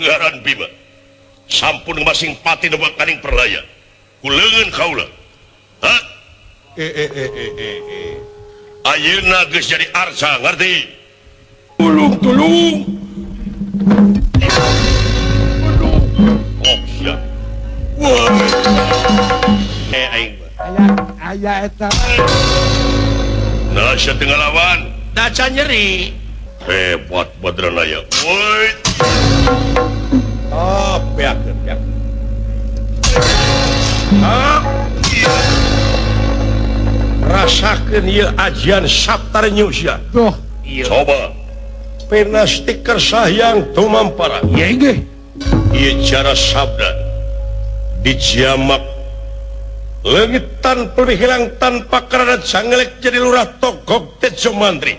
Ngaran Bima sampun masing pati demak kaning perlaya kuleungeun kaula. Ha? Ayeuna geus jadi arca ngerti? Tulung tulung. Oh siap. Wah. Aing aya eta. Nah sia teu ngalawan. Daca nyeri. Hebat Badranaya. Woi. Oh, beakeun, beakeun. Ah. Rasakeun ieu ajian Saptar Nyusya. Tuh, iya. Coba. Pena stiker sahyang tumampara. Ieu ge. Ieu cara sabda dijamak leungit tanpa hilang tanpa karena cangelek jadi lurah togok Tejo Mantri.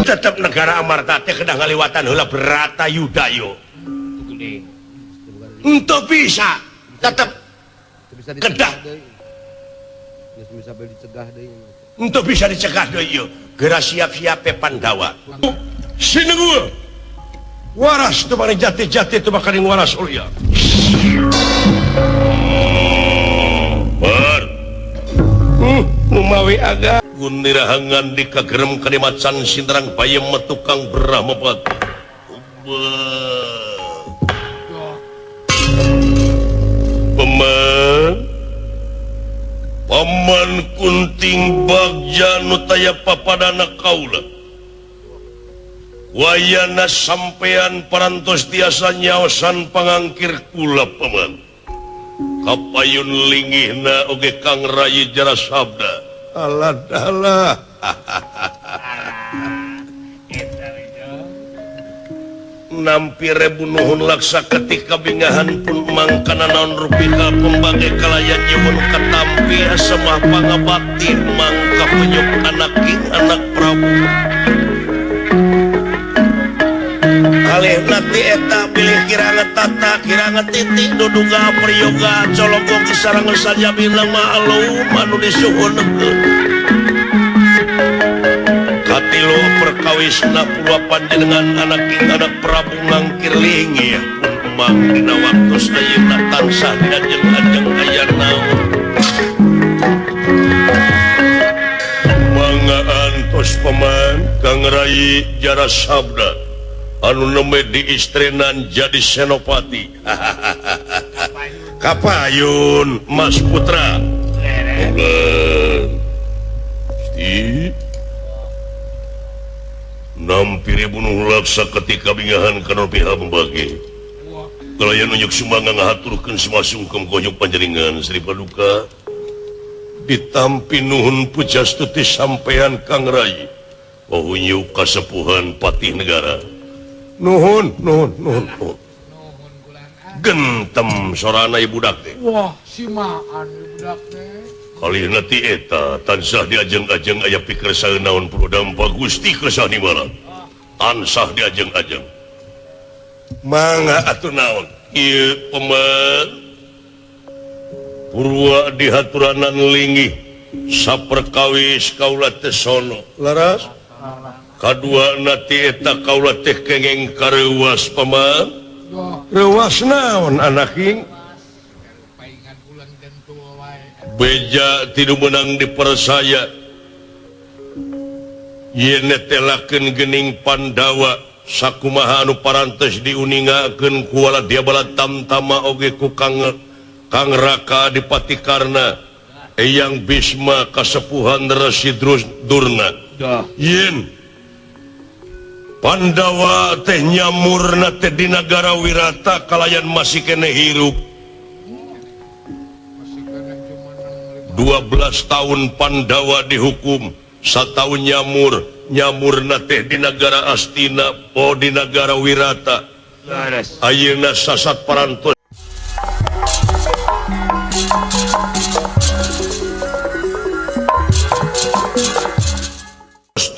Tetap negara Amarta teh kedah ngaliwatan heula Brata Yudayo. Untuk bisa tetap kedah untuk bisa dicegah deui ieu. Geura siap-siap Pandawa. Sinengu waras teu bari jati-jati teu bakal waras ulia. Bar. Numawi aga gunirahangan di kagerem kanimacan sinterang bayem tukang Brahmapati. Paman Paman Kunting Bagja nu taya papadana kaula. Wayana sampean parantos tiasa nyaosan pangangkir kula paman. Kapayun linggihna oge Kang Rayi Jarasabda. Alah dalah. Nampi rebu nuhun laksa ketika bingahan pun mangkana naon rupika pembagai kalayan nyuwun katampi asemah pangabakti mangka penyuk anak king anak Prabu. Alih nati eta pilih kiranga tata kiranga titik duduga priyoga colonggo kesarang saja bilang ma'alum anu disuhunkeun. Katilu perkawisna purwa panjenengan anak king anak Prabu ngangkir linggih pun emang dina waktos ayeuna tansah diajeng-ajeng aya naon. Mangga antos paman Kang Rayi Jarasabda anu nembe diistrenan jadi senopati. Kapayun Mas Putra. Nampi bunuh laksa ketika bingahan kana pihak membagi. Kalayan unjuk sumangga ngahaturkeun sumasungkem konyuk panjenengan Sri Paduka. Ditampi nuhun pujastuti sampean Kang Rayi. Pahunyuk kasepuhan patih negara. Nuhun, nuhun, nuhun, nuhun. Gentem sorana ibu budak teh. Wah, simaan ibu budak teh. Kalihna ti eta tansah diajeng-ajeng aya pikersa naon prodampa Gusti Kersa Niwara. Tansah diajeng-ajeng. Mangga atuh naon? Ieu pemen purwa dihaturanan linggih saperkawis kaula teh sono. Laras? Kadua nati eta kaula teh kengeng kareuwas paman. Reuwas naon anak ing? Beja tidu menang dipersaya. Yen telakeun gening Pandawa sakumaha anu parantos diuningakeun ku Waladya Tamtama oge ku Kang Kang Raka Dipati Karna Eyang Bisma kasepuhan Resi Durna. Yen Pandawa teh nyamurna teh di nagara Wirata kalayan masih kene hirup. 12 tahun Pandawa dihukum, satahun nyamur, nyamurna teh di nagara Astina, oh di nagara Wirata. Ayeuna sasat parantos.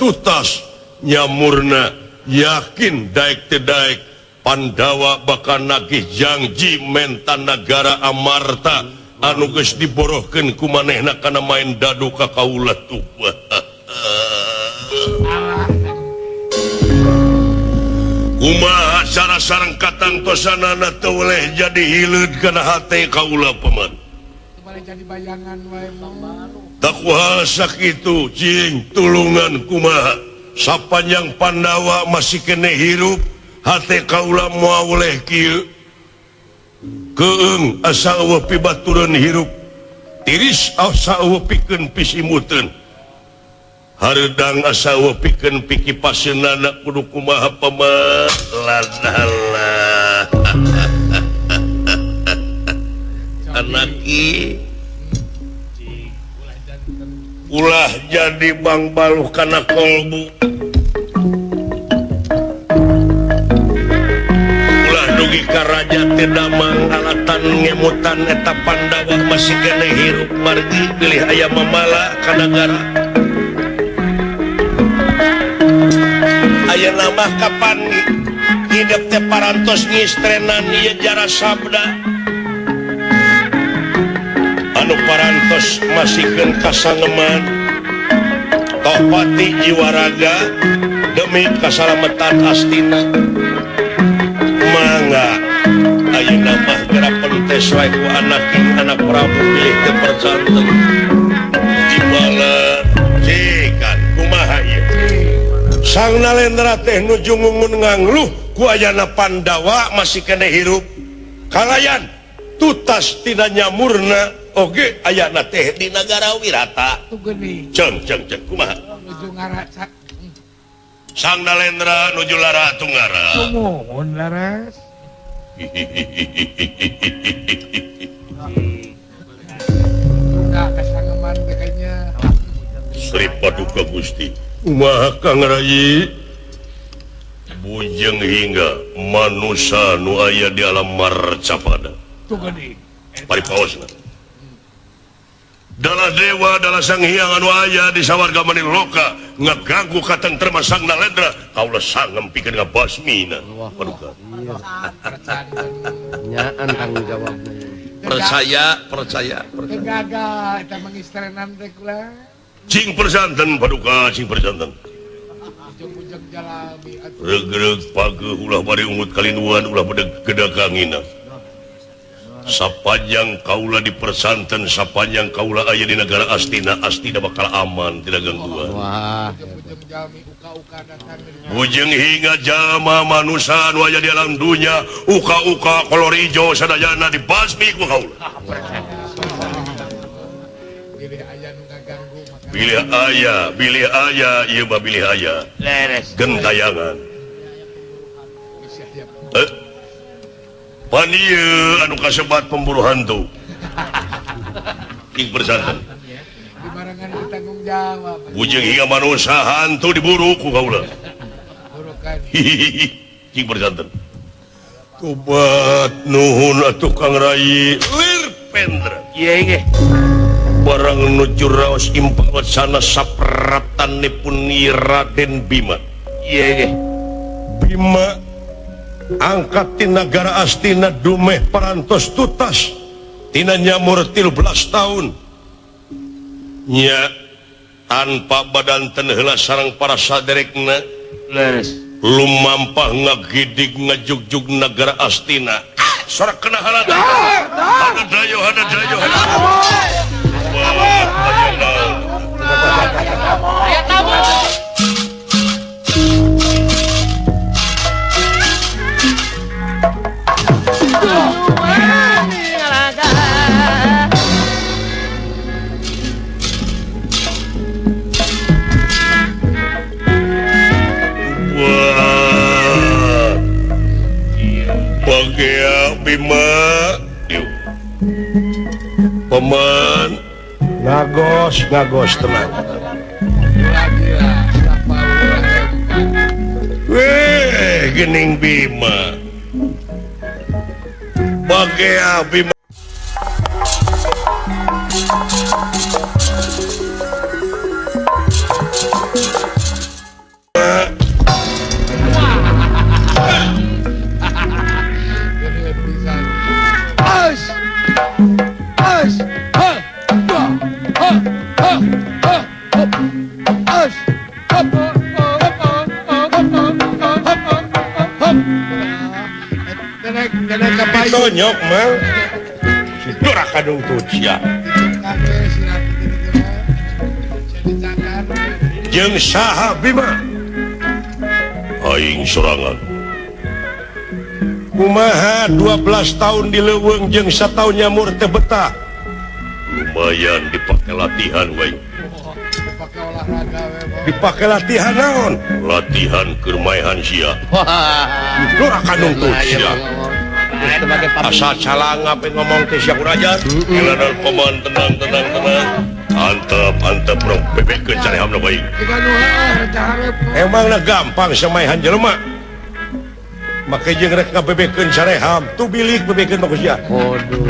Tutas nyamurna yakin daek teu daek Pandawa bakal nagih janji menta nagara Amarta anu geus diborohkeun ku manehna kana main dadu ka kaula tuh. Kumaha cara sareng katangtosanana teu weleh jadi hileud kana hate kaula paman. Jadi bayangan wae takuhal sakitu cing tulungan kumaha sapanjang Pandawa masih kene hirup hate kaula moal weleh kieu keung asa eueuh pibatureun hirup tiris asa eueuh pikeun pisimuteun hareudang asa eueuh pikeun pikipaseunana kudu kumaha paman ladalah anaki ulah jadi bang baluh kana kolbu ulah dugi ka raja teu damang alatan ngemutan eta Pandawa masih kene hirup margi bilih aya mamala ka nagara ayeuna mah kapan hidep teh parantos ngistrenan ieu jara sabda anu parantos masihkeun kasangeman tohpati jiwaraga demi kasalametan Astina mangga ayeuna mah geura pentes wae ku anak anak Prabu bilih teu percanten imbalan cikan kumaha ieu Sang Nalendra teh nuju ngungun ngangluh ku ayana Pandawa masih kene hirup kalayan tutas tina nyamurna oge ayana teh di nagara Wirata. Ceng ceng ceng kumaha? Nuju ngaraca. Sang Nalendra nuju lara tunggara. Sumuhun laras. Tungga kasangeman teh kayaknya. Sri Paduka Gusti. Kumaha Kang Rayi? Bujeng hingga manusa nu aya di alam marcapada. Tuh geuning. Paripaosna. Dalah dewa dalah sang hyang anu aya di sawarga maniloka ngaganggu katentrema Sang Nalendra kaula sangem pikeun ngabasmina paduka. Nyaan tanggung jawabna. Percaya percaya percaya. Gagal eta mangistrenan teh kula. Cing persanten paduka cing persanten. Regreg pageuh ulah bari ungut kalinduan ulah bedeg gedagangina. Sapanjang kaula dipersanten sapanjang kaula aya di negara Astina Astina bakal aman tidak gangguan. Wah. Bujeng hingga jalma manusa anu aya di alam dunya uka-uka kolor ijo sadayana dibasmi ku kaula. Bilih aya, bilih aya, ieu mah bilih aya. Gentayangan. Pan ieu anu kasebat pemburu hantu. Ing persanten. Bujeng hingga manusa hantu diburu ku kaula. Hihihi, cing persanten. Tobat nuhun atuh Kang Rayi lir pendra. Ieu nggih. Barang nuju raos impawat sana sapratanipun Raden Bima. Ieu nggih. Bima angkat tina nagara Astina dumeh parantos tutas tina nyamur 13 tahun nya tanpa badan ten heula sareng para saderekna leres lumampah ngagidig ngajugjug nagara Astina sorak kena halat hada dayo hada dayo hada Bima Paman ngagos ngagos tenang. Weh gening Bima. Bagea Bima. Ditonyok mah si doraka dungtut sia. Jeung saha Bima? Aing sorangan. Kumaha 12 tahun di leuweung jeung sataun nyamur teu betah. Lumayan dipake latihan we. Dipake olahraga we. Dipake latihan naon? Latihan keur maehan sia. Doraka dungtut sia. Asal calanga pe ngomong teh sia kuraja. Eladar paman tenang tenang tenang. Antep antep bro bebekeun carehamna bae. Emangna gampang samaehan jelema. Make jeung rek ngabebekeun careham, tuh bilik bebekeun mah ku sia. Waduh.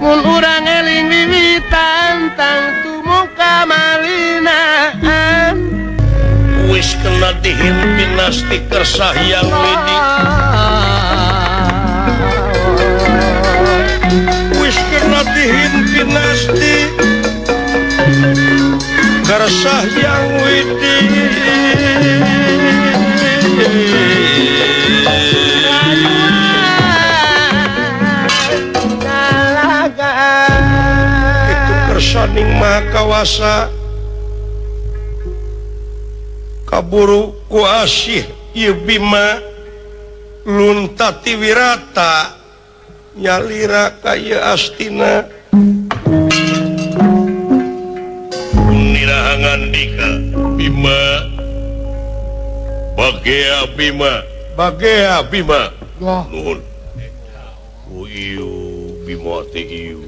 Mun urang eling wiwitan tangtu muka malinaan. Wis kena dihimpin nasti kersah yang widi. Wis kena dihimpin nasti kersah yang widi. Itu kersaning maha kawasa. Kaburu ku asih ieu Bima luntati wirata nyalira ka ieu astina. Nirahangan dika Bima bagea Bima bagea Bima. Nuhun. Oh ieu Bima teh ieu.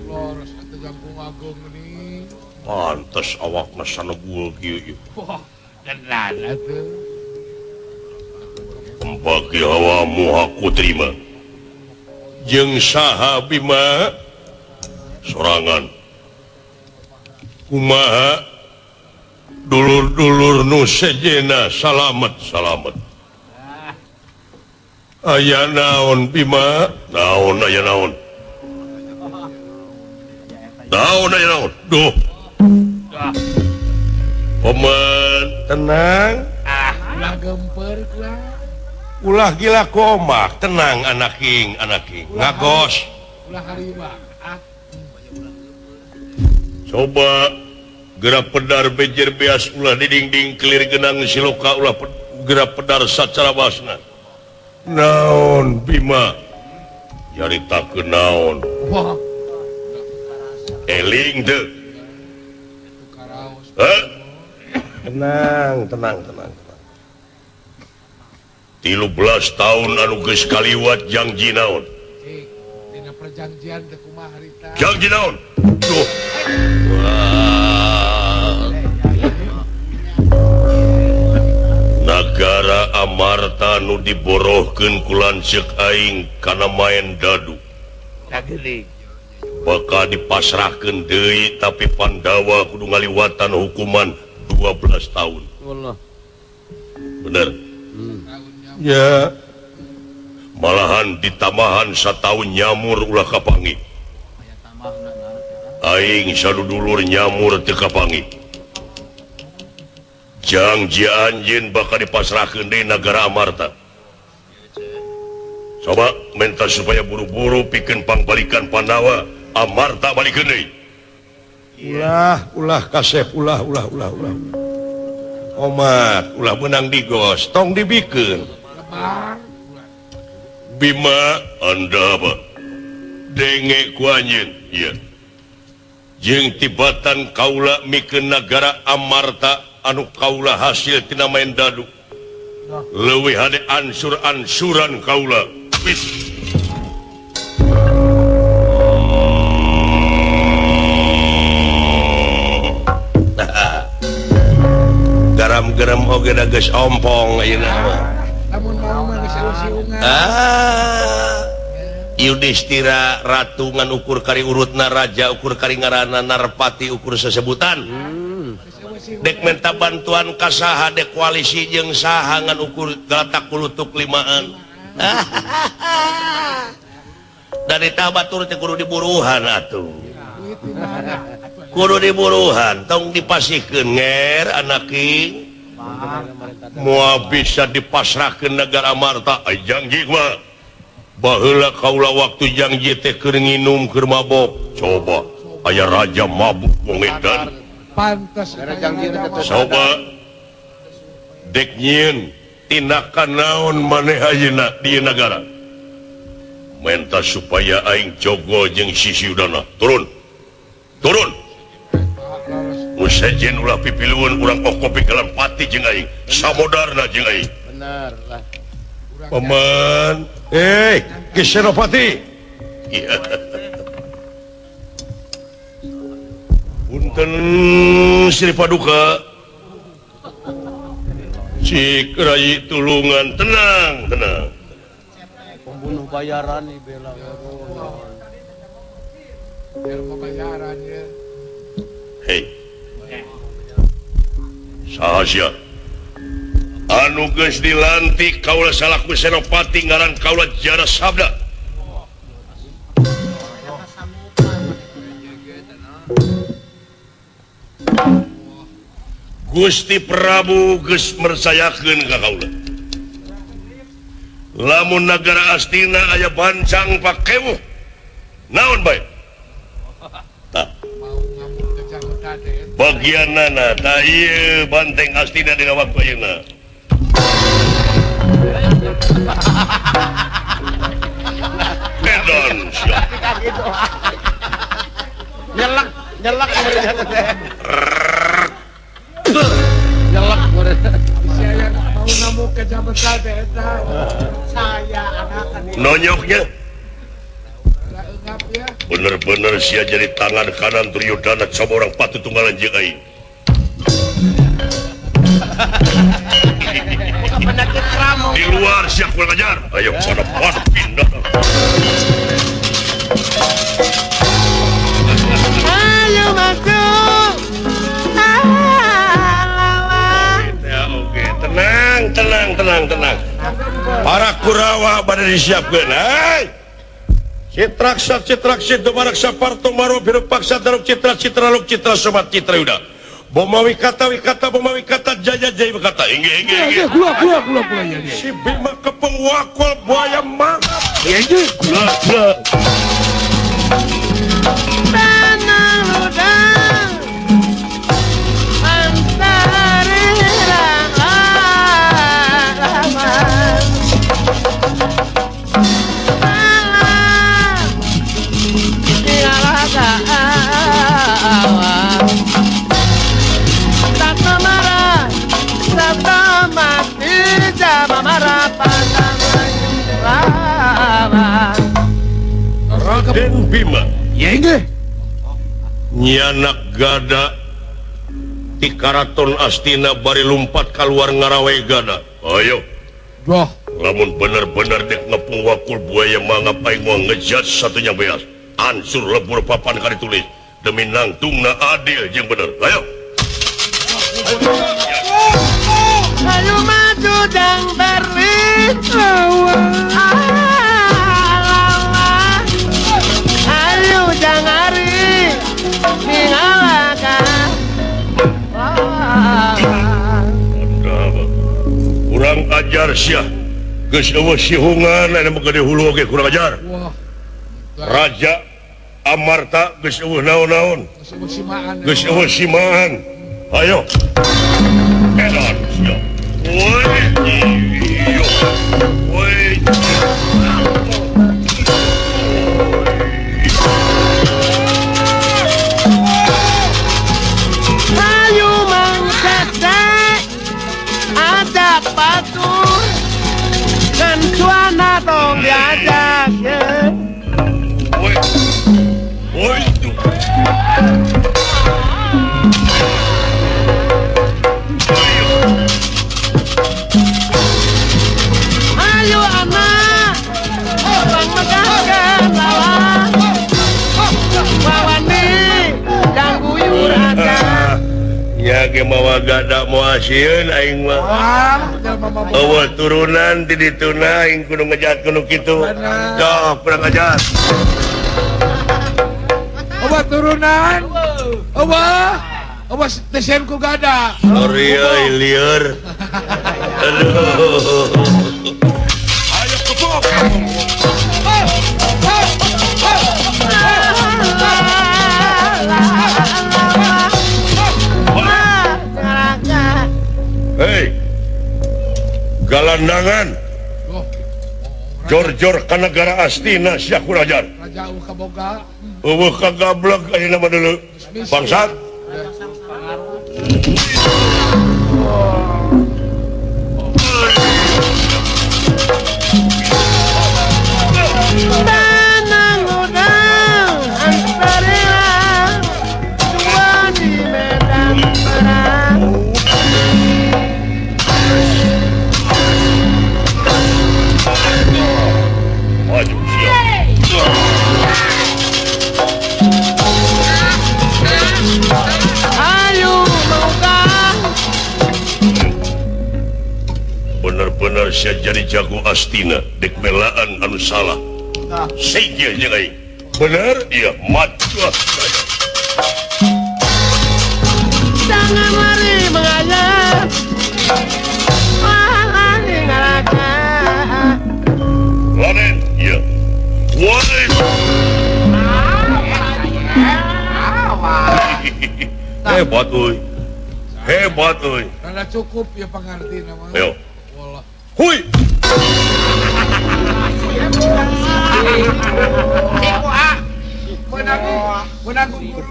Pantes awakna sanebul kieu ieu. Bagi hawamu aku terima. Jeung saha Bima? Sorangan. Kumaha dulur-dulur nu sejena salamet salamet. Aya naon Bima? Naon aya naon? Naon aya naon? Duh. Paman tenang. Ah, ulah gemper ulah. Ulah gila komak, tenang anaking, anaking. Ngagos. Ulah harima. Ah. Coba gerak pedar bejer beas ulah didingding kelir genang siloka ulah gerak pedar sacara basna. Naon Bima? Nyaritakeun naon? Wah. Eling teu. Hah? Tenang, tenang, tenang, tenang. 13 tahun anu geus kaliwat janji naon? Dina perjanjian teh kumaha harita? Janji naon? Duh. Wah. Nagara Amarta nu diborohkeun ku lanceuk aing kana maen dadu. Bakal dipasrahkeun deui tapi Pandawa kudu ngaliwatan hukuman 12 tahun. Wallah. Bener. Ya. Malahan ditamahan satahun nyamur ulah kapangi. Aing sadudulur nyamur teu kapangi. Janji anjeun bakal dipasrahkeun deui nagara Amarta. Coba minta supaya buru-buru pikeun pangbalikan Pandawa, Amarta balikeun deui. Ulah, ulah kasep, ulah, ulah, ulah, ulah. Omat, ulah menang digos, tong dibikeun. Bima, anda apa? Denge ku anjeun, ieu. Jeung tibatan kaula mikeun nagara Amarta anu kaula hasil tina main dadu. Leuwih hade ansur-ansuran kaula. Wis. Garam-garam oge da geus ompong ayeuna mah. Lamun mau mah geus siungan. Ah. Yudhistira ratu ngan ukur kari urutna raja ukur kari ngaranna narpati ukur sesebutan. Dek menta bantuan ka saha dek koalisi jeung saha ngan ukur galatak kulutuk limaan. Dari batur teh kudu diburuhan atuh. Kudu diburuhan tong dipasihkeun nger anaki. Moal bisa dipasrahkeun negara Amarta. Ai janji mah. Baheula kaula waktu janji teh keur nginum keur mabok. Coba aya raja mabuk wong edan. Pantes coba dek nyieun tindakan naon maneh ayeuna di negara. Menta supaya aing jogo jeung si Yudana. Turun. Turun. Nu sejen ulah pipilueun urang okopi kalan pati jeung aing. Samodarna jeung aing. Bener lah. Paman, Ki Senopati. Iya. Punten Sri Paduka. Cik rai tulungan, tenang, tenang. Pembunuh bayaran nih bela. Bayaran ya. Hei. Saha sia? Anu geus dilantik kaula salaku Senopati ngaran kaula Jara Sabda. Gusti Prabu geus mersayakeun ka kaula. Lamun nagara Astina aya bancang pakewuh. Naon bae? Tah. Bagianana tah ieu banteng Astina dina waktu ayeuna. Edan sia. Nyelak, nyelak teh. Nyelak mau ke teh eta. Saya anakan. Nonyoknya. Bener-bener sia jadi tangan kanan Duryodana coba orang patu tunggalan jeung aing. Di luar sia kurang ajar. Ayo sana pada pindah. Ayo masuk. Oke, tenang, tenang, tenang, tenang. Para Kurawa pada disiapkan. Hai. Citraksa, citraksa, dumaraksa, parto, maro, birupaksa, daruk, citra, citra, luk, citra, sobat, citra, yuda. Boma wikata, wikata, boma wikata, jaya, jaya, wikata. Inge, inge, inge. Gula, gula, gula, gula, ya, ya. Si Bima kepeng wakol, buaya mangap. Inge, gula, gula. Tanah ludang, antari lama. Raden Bima nyanak gada di Karaton Astina bari lumpat keluar ngarawe gada. Ayo. Wah. Lamun bener-bener dek ngepung wakul buaya mangap aing moal ngejat satunya beas. Ansur lebur papan kari tulis demi nangtungna adil jeung bener. Ayo. Ayo maju dang berlin. Ayo jangan ari ningalakan. Kurang ajar sia. Geus eueuh sihungan anu gede hulu oge kurang ajar. Raja Amarta geus eueuh naon-naon. Geus eueuh simaan. Ayo. Edan sia. Woi. Iyo. Woi. Ayo mang sesek ajak batur dan suana tong diajak ya. Woi. Woi. ge mawa gada moal sieun aing mah. Eueuh turunan di dituna aing kudu ngejat kudu kitu. Sok kurang ajar. Eueuh turunan. Eueuh. Eueuh teu sieun ku gada. Sorry euy lieur. Aduh. Ayo kepok. Hei, galandangan, jor-jor ka negara Astina sia kurajar. Eueuh kagablek ayeuna mah deuleu. Bangsat. Bener-bener saya jadi jago Astina dek melaan anu salah. Sejil jeung aing. Bener? Iya, maju saya. Jangan lari mengayat. Lari ngalaka. Raden, iya. Woi. Hebat euy. Hebat euy. Rada cukup ya pangarti nama. Ayo. Hui.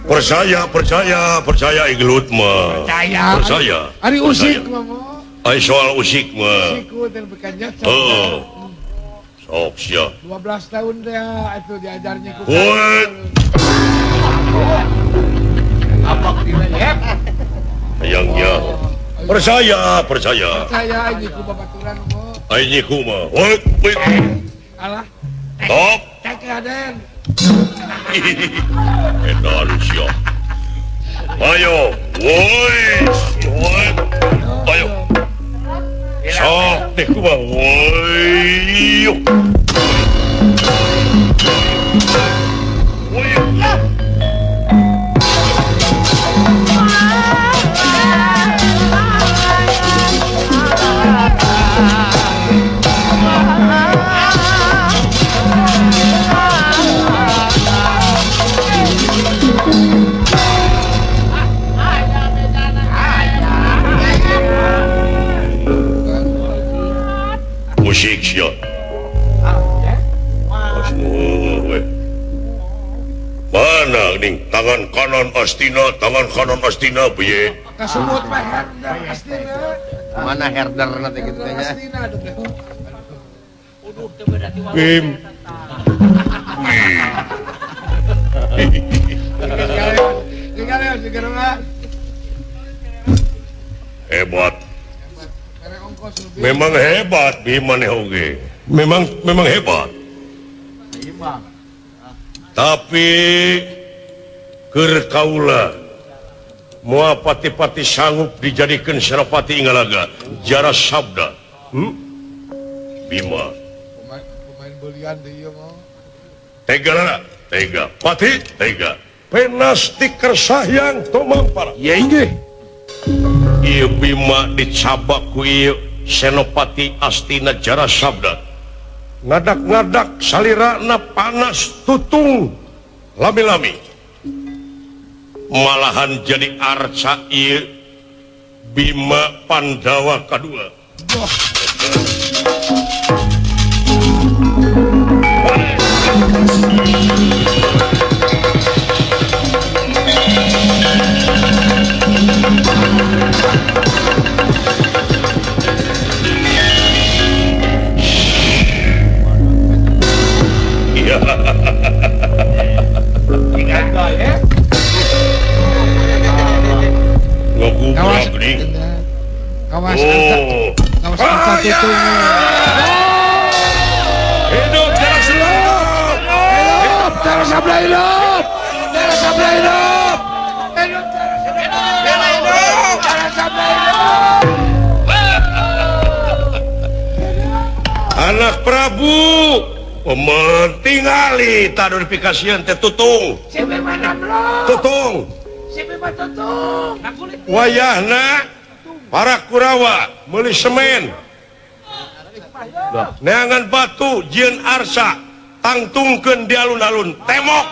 Percaya, percaya, percaya igelut mah. Percaya. Percaya. Ari usik mah. Ari soal usik mah. Heeh. Sok sia. 12 tahun teh atuh diajarnya ku. Apa dina Hayangnya. Percaya, percaya. Percaya aing ku babaturan mah. Aing ku mah. Woi, woi. Alah. Top. Cek Raden. Edan sia. Ayo, woi, woi. Ayo. Sok teh kumaha? Woi. Woi. Musik sia. Mana ning tangan kanan Astina, tangan kanan Astina piye? Kasumut mah herder Astina. Mana herder nanti kitu teh nya. Bim. Hebat. Memang hebat Bima maneh oge. Memang memang hebat. Tapi keur kaula moal pati-pati sanggup dijadikeun Senopati Ingalaga jara sabda. Bima. Pemain belian deui ieu mah. Tega tega pati tega. Penas tikersayang tomampara. Iya inggih. Ieu Bima dicabak ku ieu Senopati Astina jara sabda. Ngadak-ngadak salirana panas tutung lami-lami. Malahan jadi arca ieu Bima Pandawa kadua. Kawas kawas arca tutung. Hidup jarak selap. Hidup jarak sabla hidup. Jarak sabla hidup. Hidup jarak sabla hidup. Anak Prabu pementingali tak notifikasian teh tutung. Tutung. Wayahna para Kurawa meuli semen. Neangan batu jieun arsa tangtungkeun di alun-alun temok.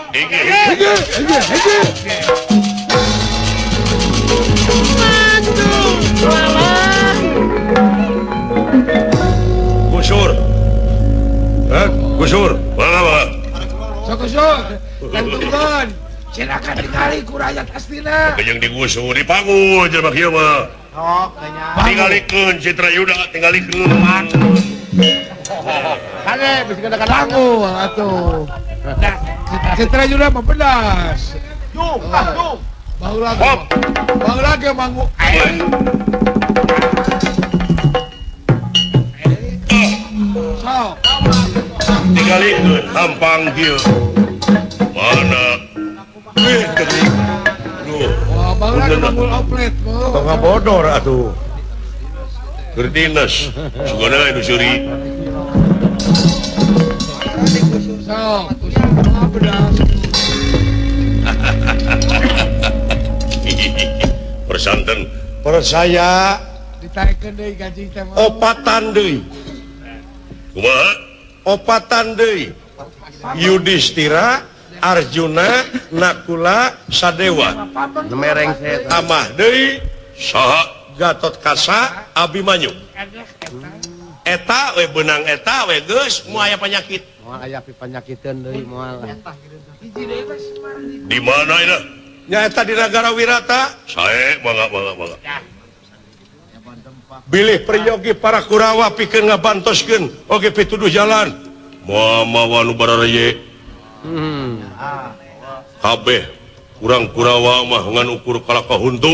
Gusur. Gusur. Mangga mangga. Sok gusur. Tangtungkeun. Silakan digali ku rakyat aslina. Jeung digusur dipanggul jelema kieu mah. Sok nya. Tingalikeun Citra Yuda, tingalikeun. Kade bisi panggul atuh. Nah, Citra Yuda mah pedas. Dung, tah dung. Baheula baheula ge manggu. Sok. Tingalikeun hampang kieu. Mana? Wih, duh. Wah, baheula ge manggul oplet. Tong ngabodor atuh. Keur dinas, sugana nu seuri. Sok, gusur pedas. Persanten percaya ditaekeun deui gaji teh mah. Opatan deui. Kumaha? Opatan deui. Yudhistira, Arjuna, Nakula, Sadewa. Mereng Tamah deui saha Gatot Kaca, Abimanyu. Eta we beunang eta we geus moal aya penyakit. Moal aya panyakiteun deui moal. Di mana ina? Nyaeta di Nagara Wirata. Sae mangga mangga mangga. Bilih peryogi para Kurawa pikeun ngabantoskeun oge pituduh jalan. Moal mawa nu barareye. Kabeh urang Kurawa mah ngan ukur kalaka huntu.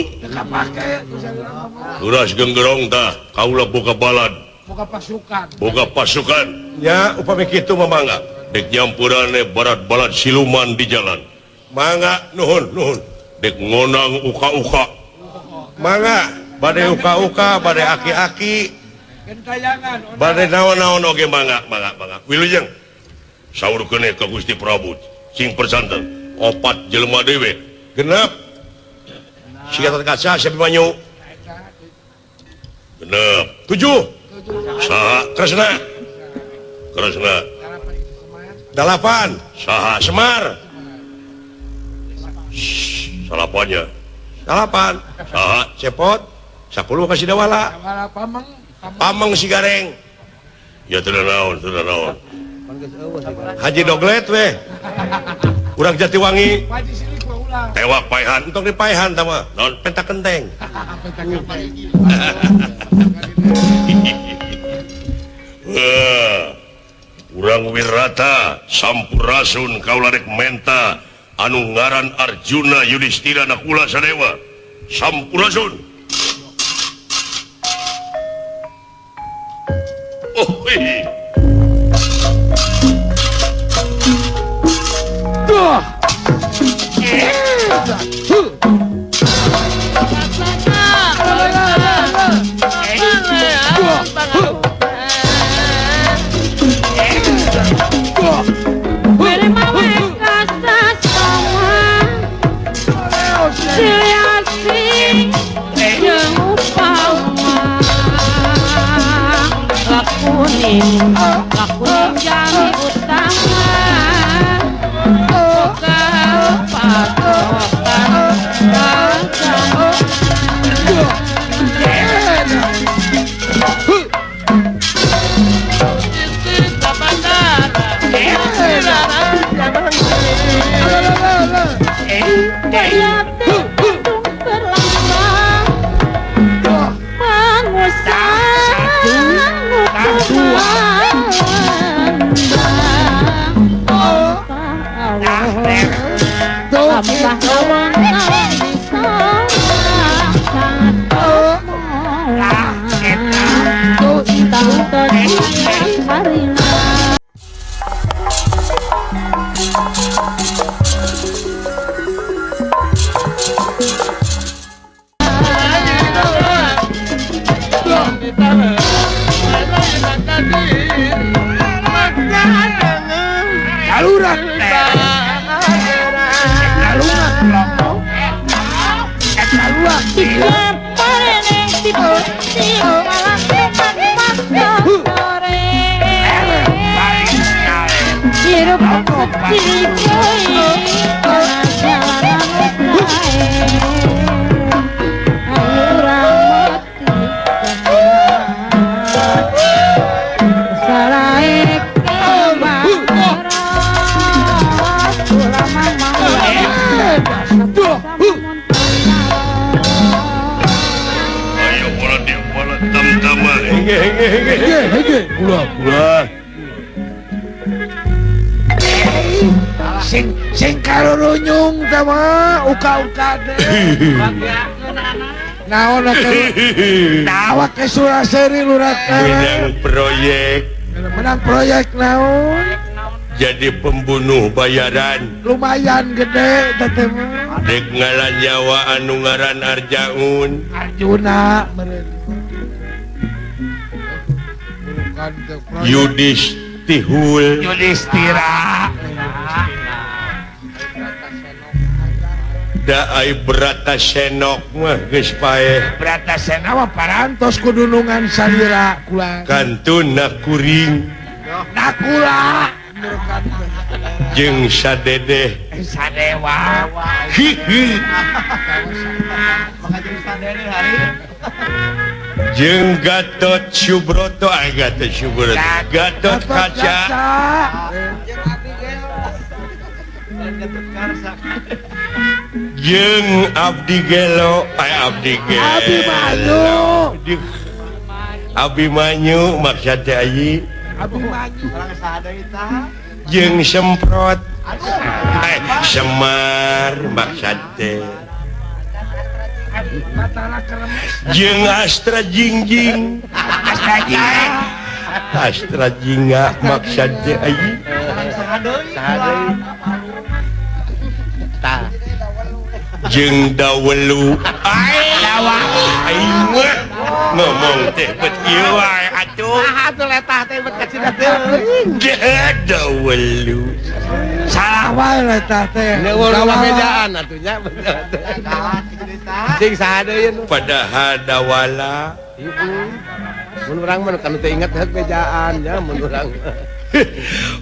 Uras genggerong tah kaula boga balad. Boga pasukan. Boga pasukan. Nya upami kitu mah mangga. Dek nyampurane barat-barat siluman di jalan. Mangga nuhun nuhun. Dek ngonang uka-uka. Mangga bade uka-uka, bade aki-aki. Bade naon-naon oge mangga mangga mangga. Wilujeng. Saurkeun ka Gusti Prabu sing persanten opat jelema dewe genep. Si Gatot Kaca si Abimanyu. Genep. 7. Saha Kresna. Kresna. 8. Saha Semar. Salapannya. 8. Saha Cepot. 10 kasih Dawala. Pameng. Pameng si Gareng. Ya teu naon, teu naon. Haji Doglet weh. Urang Jatiwangi. Tewak paehan, entong dipaehan tah mah. Naon penta kenteng. Urang Wirata sampurasun kaula rek menta anu ngaran Arjuna Yudhistira Nakula Sadewa. Sampurasun. Oh, hei. Duh. Lakuning jami utama boga patokan agama. Sing sing karurunyung teh mah uka-uka teh. Naon nawa ke Suraseri lurah menang proyek. Menang proyek naon? Jadi pembunuh bayaran. Lumayan gede teh mah. Dek ngalan nyawa anu ngaran Arjaun. Arjuna meureun. Yudhistihul. Yudhistira. Da ai Bratasenok mah geus paeh. Bratasena mah parantos kudunungan salira kula. Kantun nakuring. Nakula. Jeung sadedeh. Sadewa. Hihi. Jeung Gatot Subroto, ai Gatot Subroto. Gatot Kaca. Jeung Abdi Gelo, ai Abdi Gelo. Abimanyu. Abimanyu maksud teh ayi. Abimanyu. Jeung Semprot. Semar maksud teh. Jeung Astra Jingjing. Astra Jingga. Astra Jingga maksud teh ayi. Jeung Dawelu. Ai aing mah ngomong teh bet ieu wae atuh. Saha atuh letah teh bet kacida teuing. Dawelu. Salah wae letah teh. Neueuh bejaan atuh nya bener teh. Cing saha deui nu? Padahal dawala. Heeh. Mun urang mah kanu teu inget heuh bejaan nya mun urang.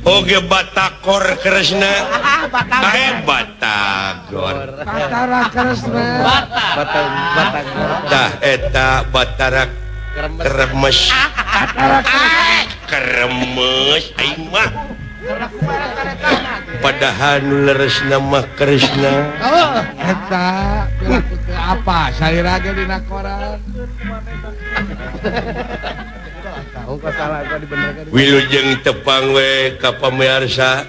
Oge Batagor Kresna. Batagor. Batara Kresna. Batagor. Tah eta Batara Kremes. Batara Kremes aing mah. Padahal nu leresna mah Kresna. Oh, eta piraku teu apa salira ge dina koran. Wilujeng tepang we ka pamirsa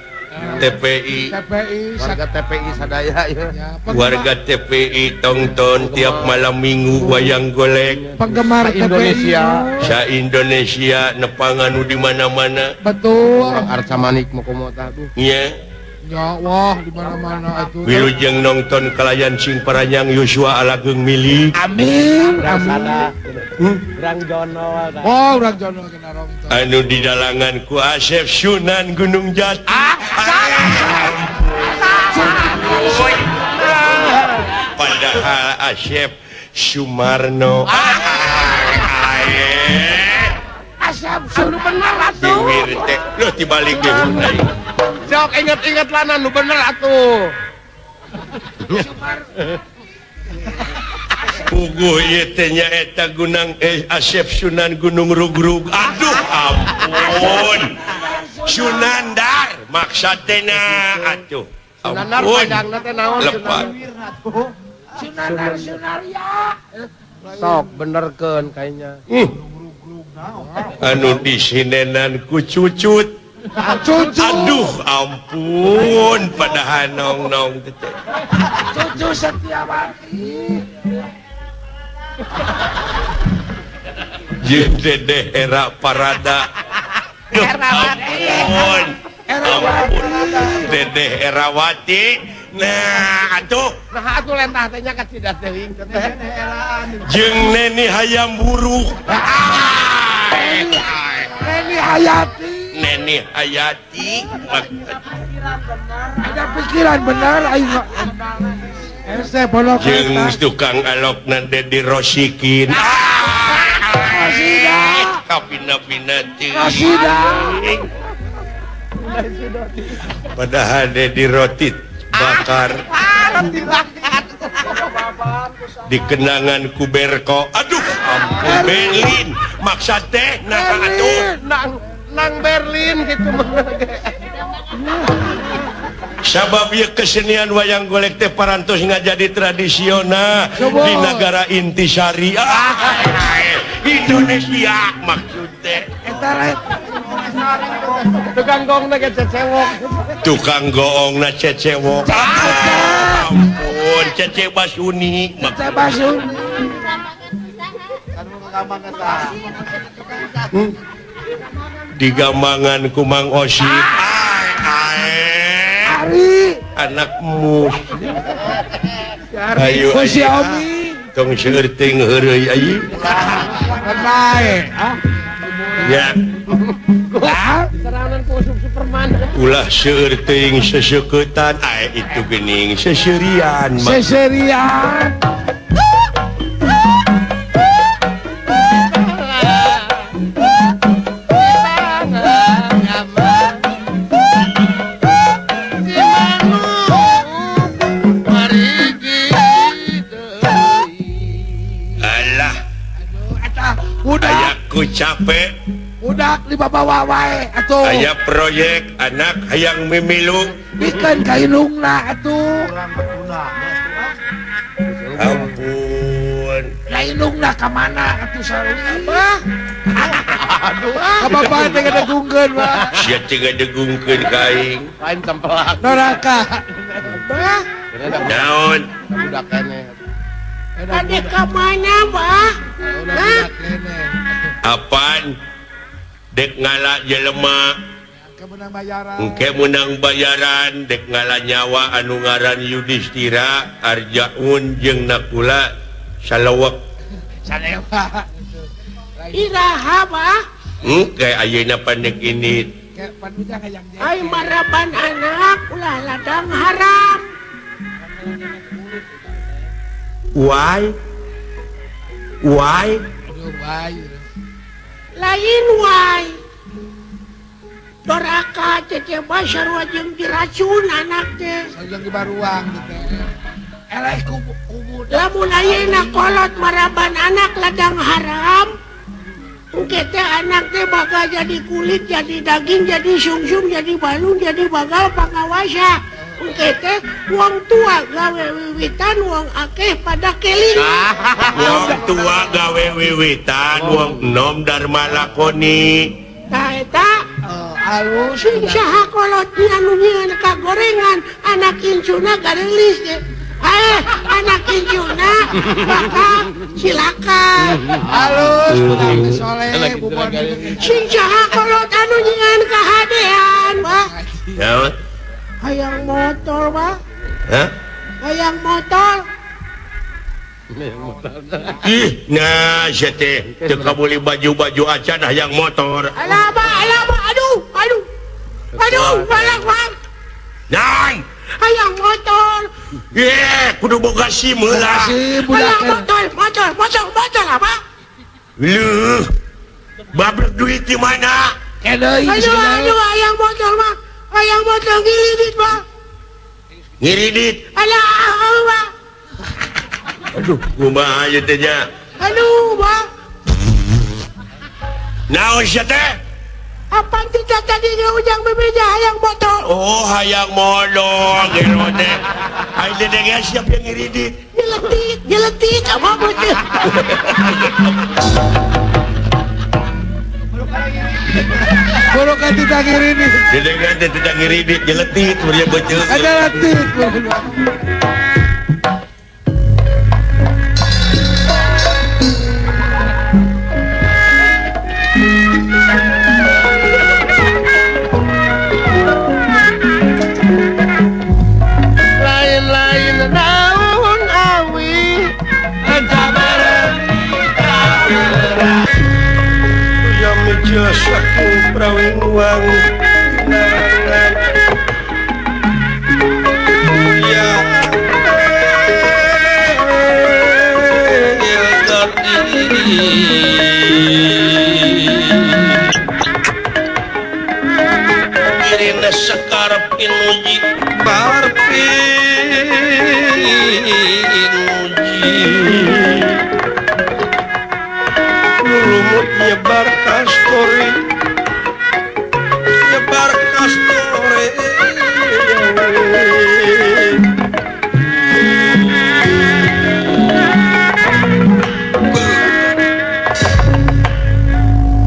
TPI. TPI warga TPI sadaya ya. Warga TPI tonton tiap malam Minggu wayang golek. Penggemar Indonesia. Sa Indonesia nepangan nu di mana-mana. Betul. Arca manik mokomo tah tuh. Nya. Ya wah di mana-mana atuh. Wilujeng nonton kalayan sing paranyang Yosua Alageung milik. Amin. Amin. Urang Jono. Oh, urang Jono kena rongton. Anu di dalangan ku Asep Sunan Gunung Jati. Ah, padahal Asep Sumarno. Asep Sunan bener atuh. Biwir teh loh dibalik deui. Sok inget-inget lana nu bener atuh. Puguh ieu teh nyaeta Gunung Asep Sunan Gunung Rugrug. Aduh ampun. Sunandar maksudna atuh. Sunandar panjangna teh naon? Lepat. Sunandar Sunarya. Sok benerkeun kayaknya. Anu disinenan ku cucut. Cucu. Aduh ampun padahal nong-nong teh. Cucu Setiawati. Jeung Dedeh Era Parada. Erawati. Ampun. Dedeh Erawati. Nah atuh. Nah atuh lentah teh nya kacida teuing teh. Jeung Neni Hayam Buruk. Neni Hayati. Neni Hayati. Ada pikiran benar aing. Jeung tukang alokna Dedi Rosikin. Rosida. Kabina-bina teuing. Rosida. Padahal di roti bakar. Roti bakar. Di kenangan ku Berko. Aduh, ampun Berlin. Maksa teh nah atuh. Nang Berlin gitu. Sabab ieu kesenian wayang golek teh parantos ngajadi tradisional di negara intisari. Indonesia maksud teh. Eta tukang gongna ge cecewok. Tukang goongna cecewok. Ampun, Cece Basuni. Cece Basuni. Di Gambangan ku Mang Osip. Ari anakmu. Ayo Xiaomi. Tong seueur teuing heureuy ayi. Ya. Ulah seueur teuing seseuketan ae itu geuning seserian. Seserian. Capek udah dibawa wae atuh aya proyek anak hayang mimilu bikeun ka indungna atuh ampun ka indungna ka mana atuh sarua aduh ka bapak teh ngadegungkeun mah sia teh ngadegungkeun ka aing lain tempelak neraka bah naon budak keneh ade ka mana bah hah apaan dek ngala jelema engke menang bayaran dek ngala nyawa anu ngaran Yudhistira Arjaun jeung Nakula salewek salewa iraha bah engke ayeuna pandek ini ai maraban anak ulah ladang haram why why lain wae doraka Cece Basar jeung diracun anak teh sajang di baruang teh eleh kubu lamun ayeuna kolot maraban anak ladang haram engke teh anak teh bakal jadi kulit jadi daging jadi sungsum jadi balung jadi bagal pangawasa engke teh wong tua gawe wiwitan wong akeh pada keling wong tua gawe wiwitan wong enom dharma lakoni tah eta alus sing saha kolot anu nyieun kagorengan anak incuna garelis teh anak incuna bakal cilaka alus budak soleh bubur sing saha kolot anu nyieun kahadean bah naon hayang motor bah hah hayang motor ih nah sia teh teu kabuli baju-baju acan hayang motor alah bah alah bah aduh aduh aduh balak bang naon hayang motor ye kudu boga SIM heula hayang motor motor motor motor apa leuh babrek duit di mana aduh aduh hayang motor mah hayang motor ngiridit bah ngiridit alah bah aduh kumaha ieu teh nya aduh bah naon sia teh apaan tidak tadi ujang bebeja hayang motor oh hayang motor gero teh aing teh geus siap yang ngiridit nyeletik nyeletik apa betul Boro ka tidak ngiridit. Dedengan teh tidak ngiridit nyeletit beureum beuteung. Nyeletit. Lain-lain daun awi saking prawing wang ya Sekar Pinuji Bar Pinuji Lumut nyebar kastori nyebar kastori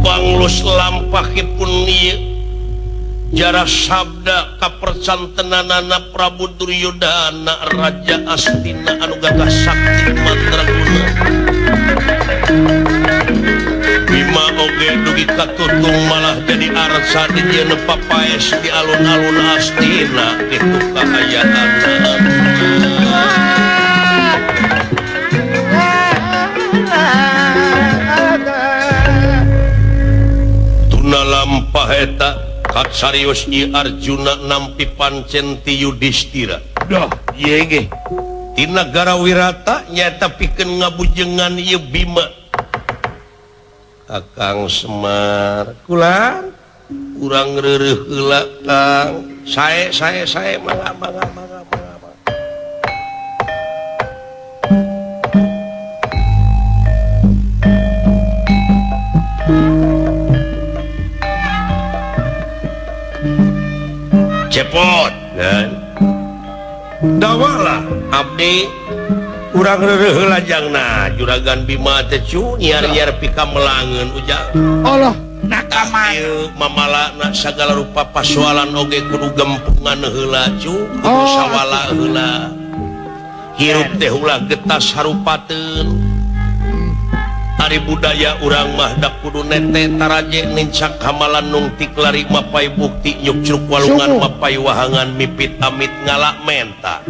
Panglus lampahipun ieu jara sabda kapercantenanana Prabu Duryodana Raja Astina anu gagah sakti mandraguna Bima oge dugi katutung malah jadi arsa di jeun papaes di alun-alun Astina kitu kaayaanna. Tuna lampah eta katsarios ieu Arjuna nampi pancen ti Yudhistira. Duh, ieu ge ti nagara Wirata nyaeta pikeun ngabujengan ieu Bima. Akang Semar kula urang reureuh heula Kang. Sae sae sae mangga mangga mangga mangga. Cepot dan dawalah abdi urang reureuh heula jangna juragan Bima teh cu nyiar-nyiar pika melangeun ujang. Allah nakama mamalana sagala rupa pasoalan oge kudu gempungan heula cu kudu sawala heula hirup teh ulah getas harupateun. Ari budaya urang mah dak kudu nete taraje nincak hamalan nungtik lari mapai bukti nyukcruk walungan mapai wahangan mipit amit ngalak menta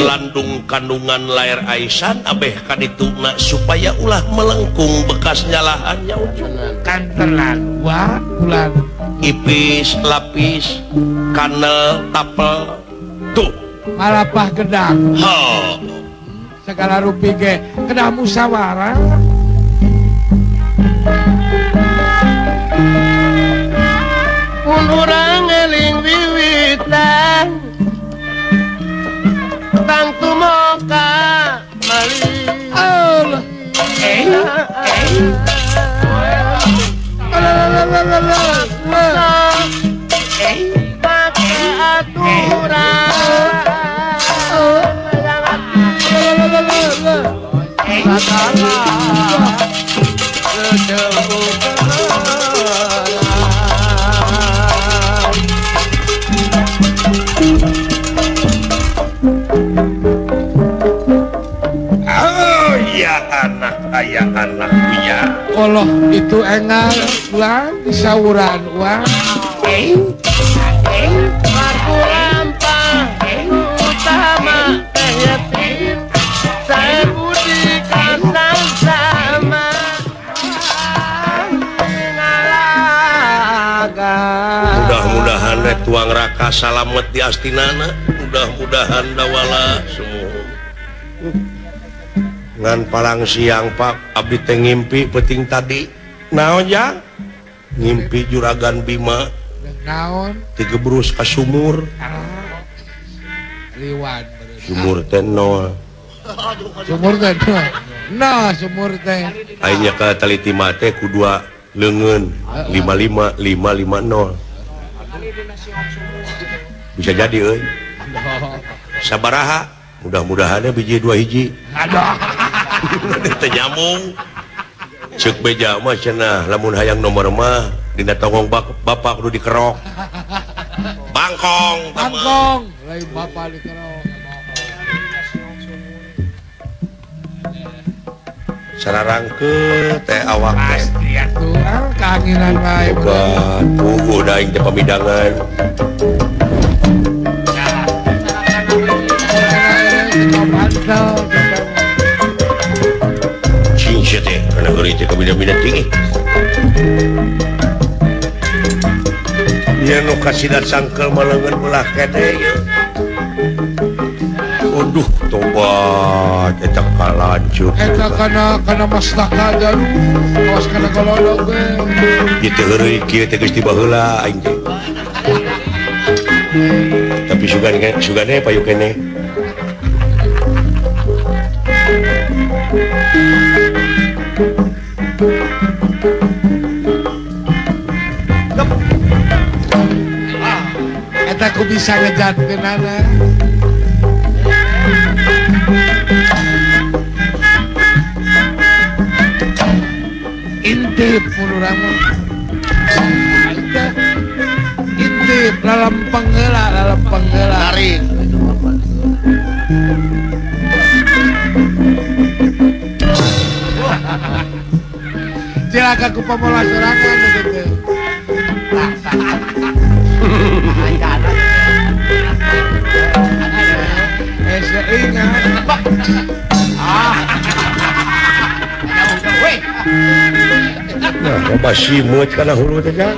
landung kandungan lair aisan abeh kadituna supaya ulah melengkung bekas nyalahannya ujung kan terlalu ulah ipis lapis kanel tapel tuh malapah gedang segala rupi ge kedah musyawarah. Mun urang eling wiwitan tangtu moka mali Allah pake aturan Oh ya anak ayah anak punya. Allah itu engal uang disauran uang. Aku lampah utama teh yatim saya budi kasang sama. Mudah-mudahan tuang raka salamet di astinana, mudah-mudahan dawala semua. Ngan palang siang Pak abdi teh ngimpi peuting tadi. Naon jang? Ngimpi juragan Bima. Naon? Tigebrus ka sumur. Liwan. Sumur teh nol. Sumur teh nol. Nah, sumur teh. Aing ka taliti mah teh ku dua leungeun 55 550. Bisa jadi euy. Sabaraha? Mudah-mudahannya biji dua hiji. Aduh. Teu nyambung. Ceuk beja mah cenah lamun hayang nomor mah dina tongong bapak kudu dikerok. Bangkong. Bangkong. Lain bapak dikerok. Sararangkeut teh awak teh. Pasti atuh kaanginan wae. Puguh da aing teh pamidangan. Cing sia teh kana heureuy teh kabina-bina tinggi. Ieu nu kasida sangkeul maleungeun belah kene ieu. Aduh tobat eta kalanjut. Eta kana mastaka aduh awas kana golodog we. Ieu teh heureuy kieu teh geus tiba heula aing teh. Tapi sugan sugane payu keneh. Eta ku bisa ngejatkeunana. Intip urang mah. Intip lalempeng heula, lalempeng heula. Tarik. Cilaka ku pamola sorangan gitu. Nah, loba simeut kana hulu teh jang.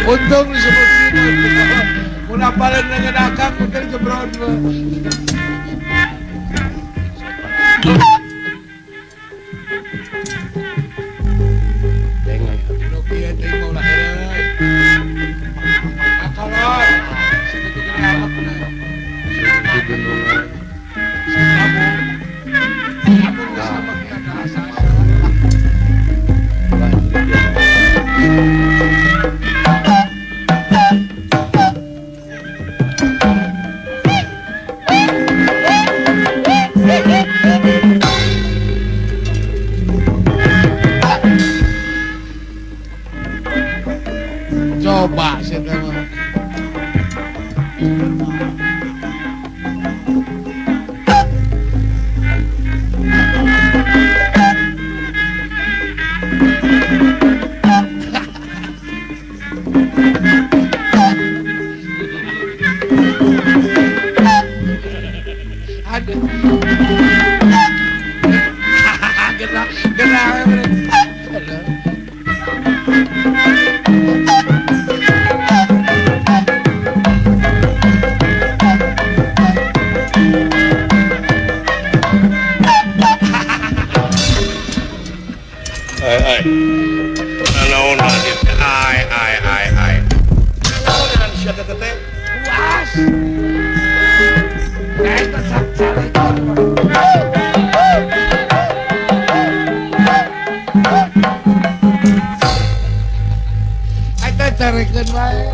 Untung disebut simeut. Mun apaleun leungeun akang mungkin jebron. Coba sih teman. Aduh. Gerak, gerak. Ai naon ai ai ai ai. Naon sia teh teh? Puas. Eta sacarekan. Eta carekeun wae.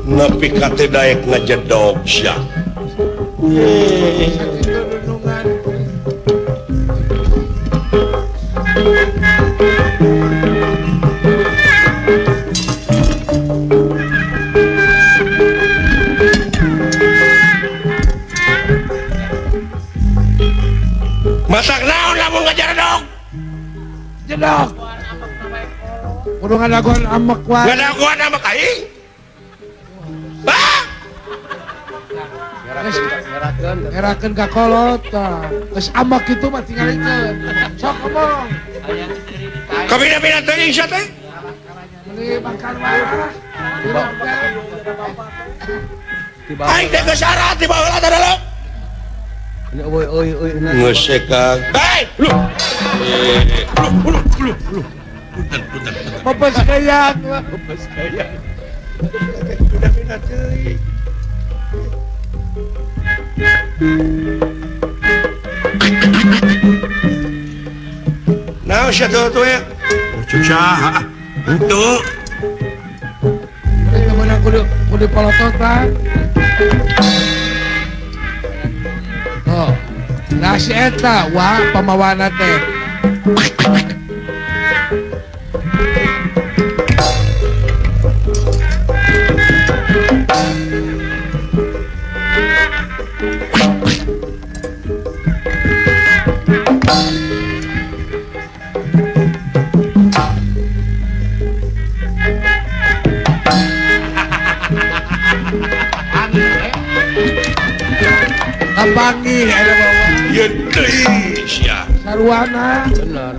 Nepi ka teh daek ngajedog sia. Masak naon lamun ngajaredog? Jedog. Kudu ngadagoan amek wae. Ngadagoan amek aing? Bah! Ngerakeun ka kolot tah. Geus amek kitu mah tingalikeun. Sok ngomong. Kabina-bina teuing sia teh? Meuli makan wae. Aing teh geus syarat di baheula teh dalam. Oi oi oi. Ngesekang. Hei, lu. Lu lu lu. Punten punten. Mepes kayak, mepes kayak. Bina-bina teuing. Nah, sia tuh tuh ya. Cuk saha? Henteu. Mereka menang kudu kudu polototan. Oh, nah si eta wah pamawana teh. Kapanggih eta bawa. Ieu deui sia. Sarwana. Bener.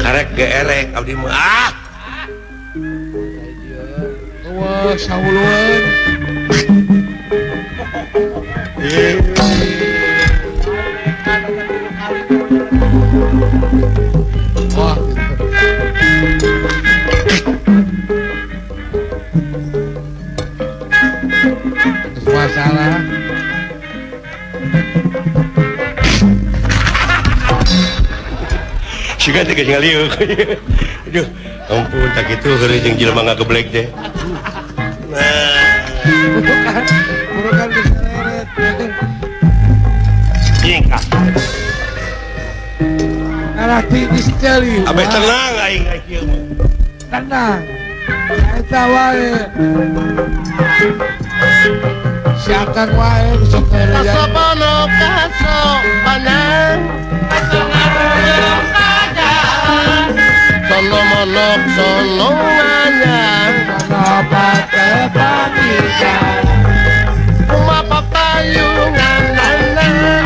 Karek geerek abdi mah. Ah. Eueuh sahulueun. Wah, gitu. Sugan teh geus ngaliuk. Aduh, ampun tak kitu heureun jeung jelema ngageblek teh. Nah, bukan diseret. Nyingkah. Arah tinggi sekali. Abeh tenang aing kieu mah. Tenang. Eta wae. Si akang wae sok kasopono kasopanan sono monok sono anyar sono patepangisan kumapa payungan nana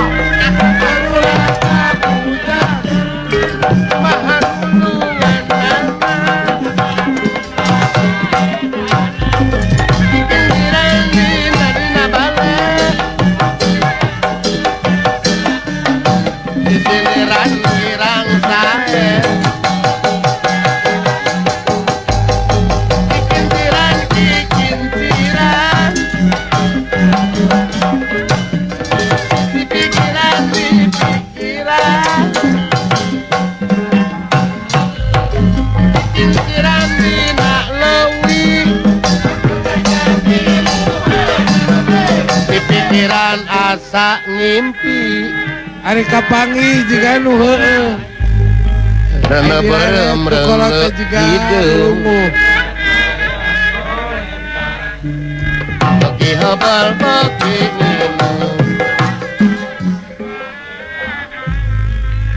asa ngimpi ari kapangi jiga nu heueuh rene berem rene hideung bagi habal bagi nginum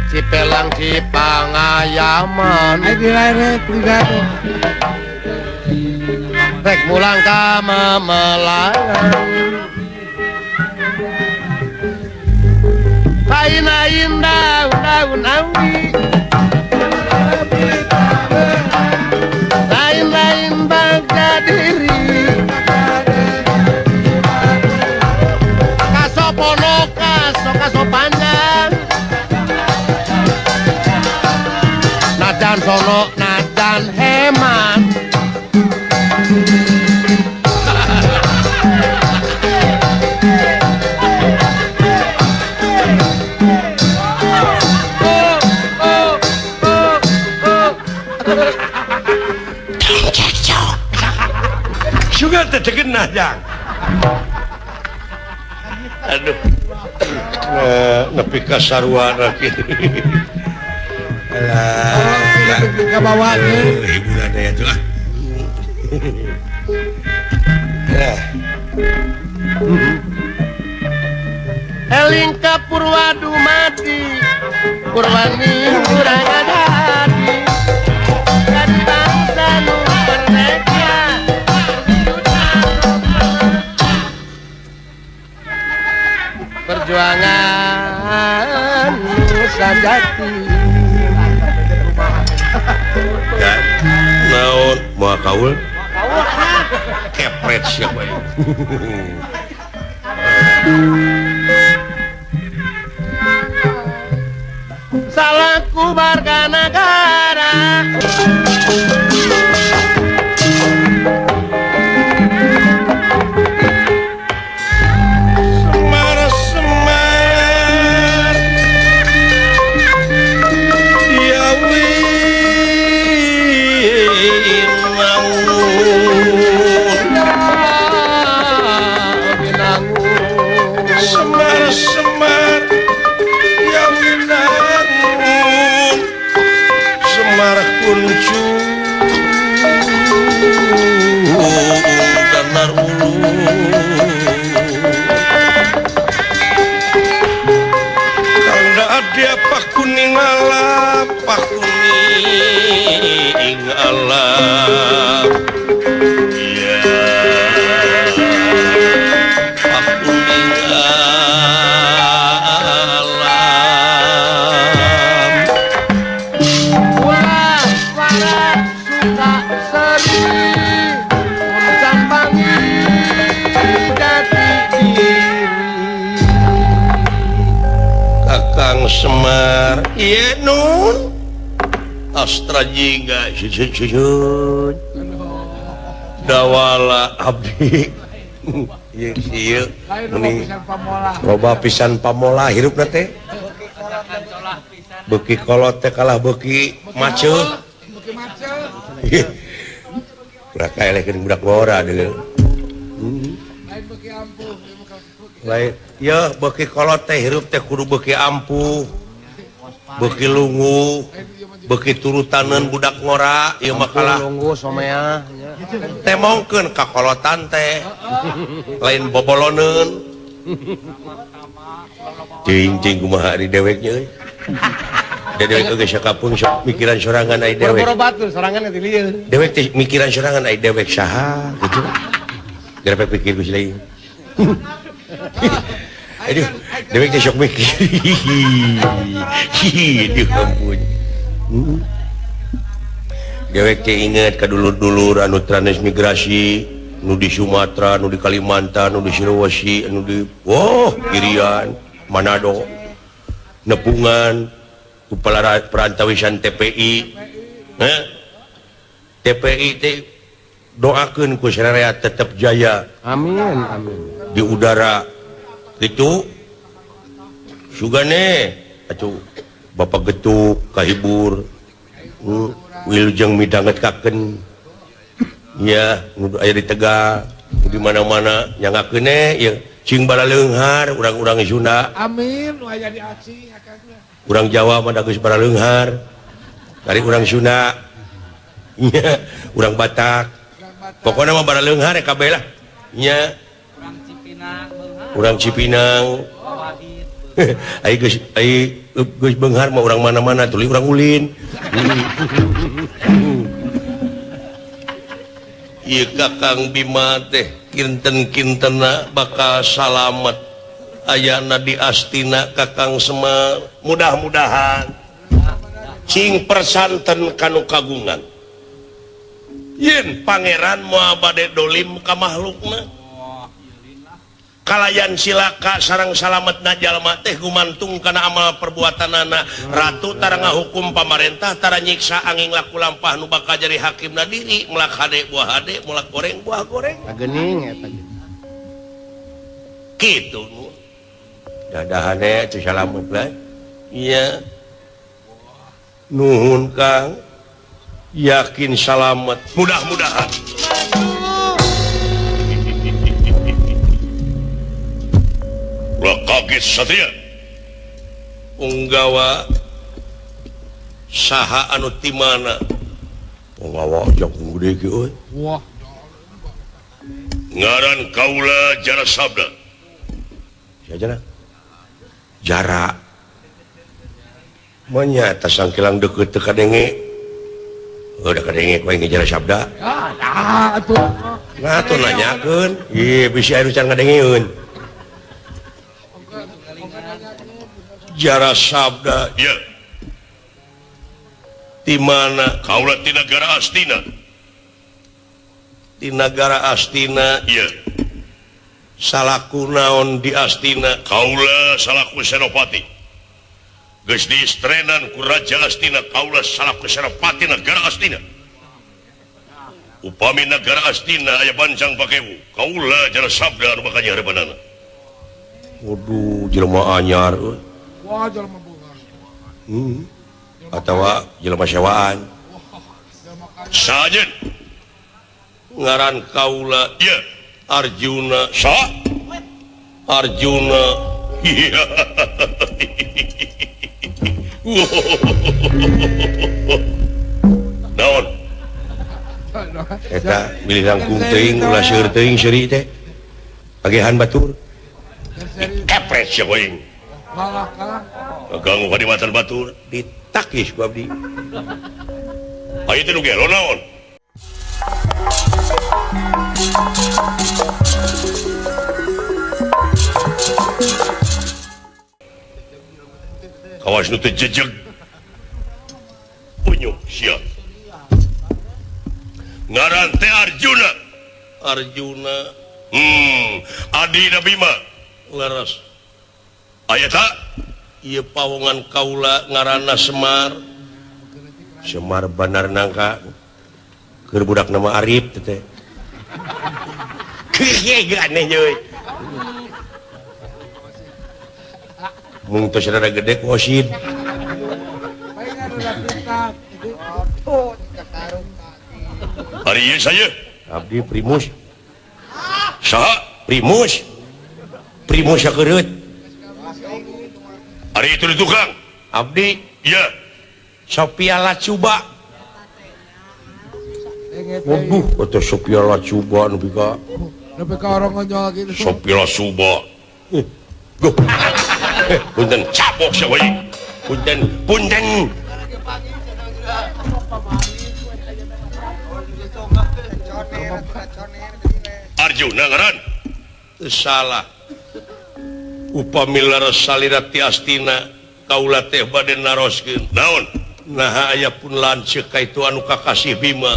Cipelang Cipangayaman ai dileret jiga nu rek mulang ka Mamelangan lain-lain daun-daun awi lain-lain bangga diri kasopono kaso kaso panjang nadan sono nadan hemat. Sugan teh tegenah jang. Aduh. Nepi ka sarua kieu. Alah, ka bawa hiburan aya tuh ah. Eling ka Purwa dumadi, Purwani urang adadi. Dan bangsa nu merdeka. Perjuangan sajati. Dan naon moal kaul? Kepret siapa ya? Salahku warga negara. Semar-semar ya winangun, semar-semar ya winangun, semar kuncu danar ulu. Kanda adia pakuning alam, pakuning alam. Ya, pakuning alam. Ulah warak suka seri, urusan pangi jati diri. Kakang Semar, iya nun. Astra jingga, susun. Dawala abdi. Ieu ieu meni loba pisan pamola hirupna teh. Beuki kolot teh kalah beuki maceuh. Beuki maceuh. Ulah kaelekeun budak ngora deuleu. Lain beuki ampuh. Lain ya beuki kolot teh hirup teh kudu beuki ampuh. Beuki lungu, beuki turutaneun budak ngora ieu mah kalah lungguh somea temongkeun ka kolotan teh. Lain boboloneun. Cing-cing kumaha ari dewek nya euy. Da dewek oge sakapeung sok mikiran sorangan ai dewek. Boro-boro batur sorangan teh lieur. Dewek teh mikiran sorangan ai dewek saha gitu. Gara pikir ku si lain. Aduh, dewek teh sok mikir. Aduh ampun. Dewek teh inget ka dulur-dulur anu transmigrasi, nu di Sumatera, nu di Kalimantan, nu di Sulawesi, anu di wah Irian, Manado, Nepungan, kepala perantawisan TPI. Heh. TPI teh doakeun ku sararea tetep jaya. Amin, amin. Di udara gitu. Sugane atuh Bapak getuk kahibur. Wilujeng midanget kaken. Ya, nu aya di Tegal, di mana-mana nyangakeun ya cing baraleunghar urang-urang Sunda. Amin, nu aya di Aceh akang. Urang Jawa mah da geus baraleunghar. Kari urang Sunda. Nya, urang Batak. Pokoknya mah baraleunghar ya kabeh lah. Nya. Urang Cipinang beunghar. Urang Cipinang. Ai geus ai geus beunghar mah urang mana-mana tuluy urang ulin. Ieu Kakang Bima teh kinten-kintena bakal salamet ayana di Astina Kakang Semar. Mudah-mudahan cing persanten kanu kagungan. Yen pangeran moal bade dolim ka makhlukna. Kalayan silaka sareng salametna jalma teh gumantung kana amal perbuatanana. Ratu tara ngahukum pamarentah tara nyiksa angin laku lampah nu bakal jadi hakimna diri melak hade buah hade melak goreng buah goreng. Geuning eta. Kitu nu. Dadahane teu salamet lah. Iya. Nuhun Kang. Yakin salamet. Mudah-mudahan. Ulah kaget Satria. Unggawa saha anu ti mana? Unggawa jangkung gede ge euy. Wah. Ngaran kaula Jara Sabda. Sia Jara. Manya sangkilang deukeut teu kadenge. Udah kadenge ku aing Jara Sabda. Ah, atuh. Nah, atuh nanyakeun. Ieu bisi anu can ngadengeun. Jara Sabda ya. Di mana kaula ti nagara Astina. Di nagara Astina ya. Salaku naon di Astina? Kaula salaku senopati. Geus diistrenan ku Raja Astina, kaula salaku senopati nagara Astina. Upami nagara Astina aya bancang pakewu, kaula Jara Sabda anu bakal nyahrebanana. Waduh, jelema anyar euy. Wah, jelema bunga. Atawa jelema sewaan. Sajen ngaran kaula ya Arjuna sa Arjuna. Naon? Eta milih langkung teuing ulah seueur teuing seuri teh. Pagehan batur. Kepret sia aing. Kalah kalah. Ganggu kadimatan batur ditakis ku abdi. Ayo teh nu gelo naon? Kawas nu teu jejeg. Unyuk sia. Ngaran teh Arjuna. Arjuna. Adina Bima. Leres. Aya ta? Ieu pawongan kaula ngaranna Semar. Semar Bandar Nangka. Keur budak nama Arif teh. Kieu aneh euy. Mung tos rada gede ku osid. Ari ieu saya abdi Primus. Saha? Primus. Primus sakereut. Ari itu di tukang. Abdi iya. Sophia Latjuba. Waduh, atau Sophia Latjuba nepi ka nepi ka orang ngonyol gitu. Sophia Latjuba. Guh. Punten cabok sia we. Punten, punten. Arjuna ngaran. Teu salah. Upami laras salira ti Astina kaula teh bade naroskeun. Naon? Naha aya pun lanceuk ka itu anu kakasih Bima.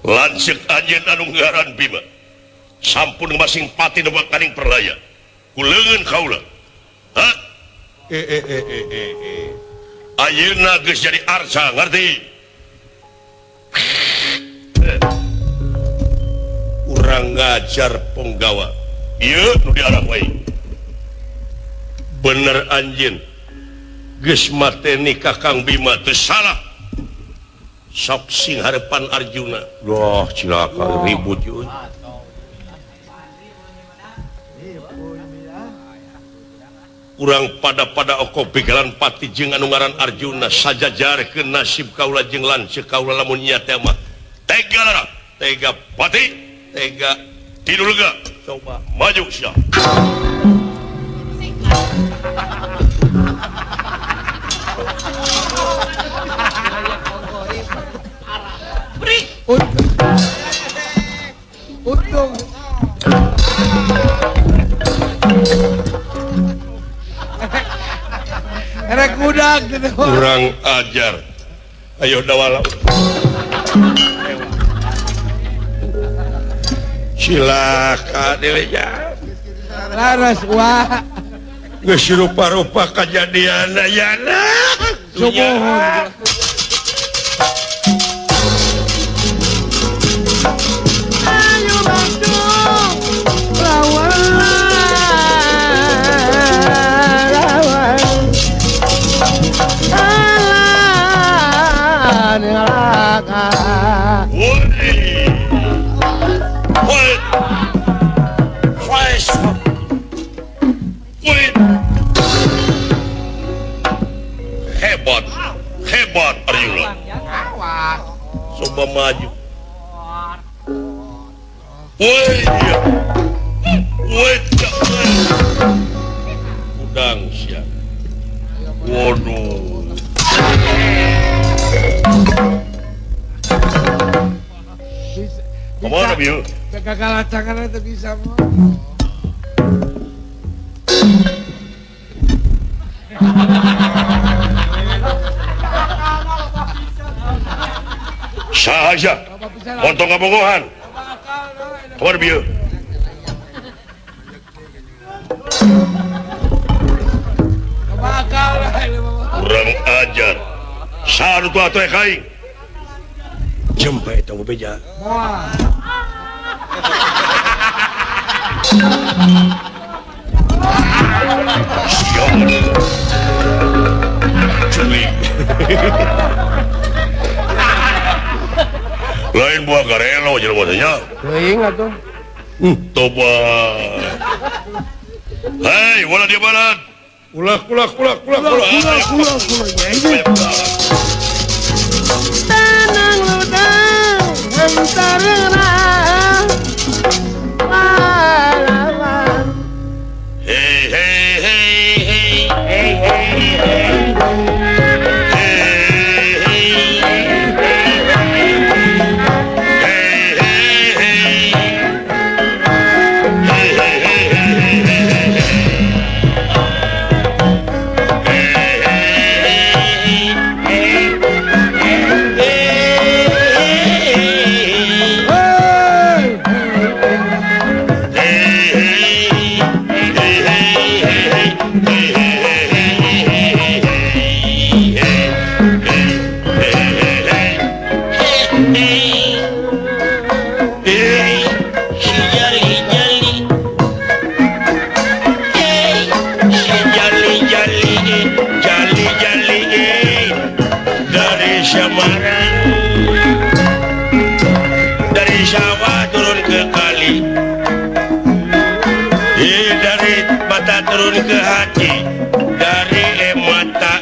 Lanceuk anjeun anu ngaran Bima. Sampun masing pati nu kaning perlaya. Ku leungeun kaula. Hah? Ayeuna geus jadi arca, ngerti? Urang ngajar penggawa. Ieu nu diarah wae. Bener anjeun. Geus mateni Kakang Bima teu salah. Sok sing harepan Arjuna. Wah, cilaka ribut euy. Urang pada-pada oko begalan pati jeung anu ngaran Arjuna sajajarkeun nasib kaula jeung lanceuk kaula lamun nya teh mah. Tega lara, tega pati, tega tidur lega. Coba maju sia. Untung. Erek budak gitu. Kurang ajar. Ayo dawala. Cilaka dileja. Laras wah. Geus rupa-rupa kajadian ayana. Sumuhun. Ayo Bandung lawan lawan alah neraka. Hebat, hebat Arjuna. Coba maju. Woi, woi, udang siap. Waduh. Kemana bieu? Gagal tangan itu bisa mah. Sahaja. Montong kabogohan. Kemana bieu? Kurang ajar. Saha nu atuh kaing? Jempe eta beja. Culik. Lain buah garelo jelema teh nya. Teuing atuh. Toba. Hei, wala dia balat. Ulah ulah ulah ulah ulah ulah ulah ulah. Tanang ludang hantarna. Lawan. Hei hei hei hei hei hei hei. Hey, hey, hey. Semarang. Dari sawah turun ke kali, dari mata turun ke hati, dari mata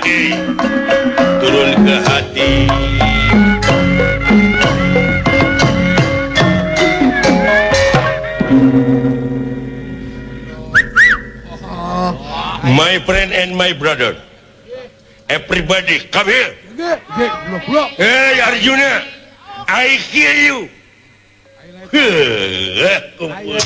turun ke hati. My friend and my brother, everybody come here. Hey Arjuna, I hear you. Kumpul.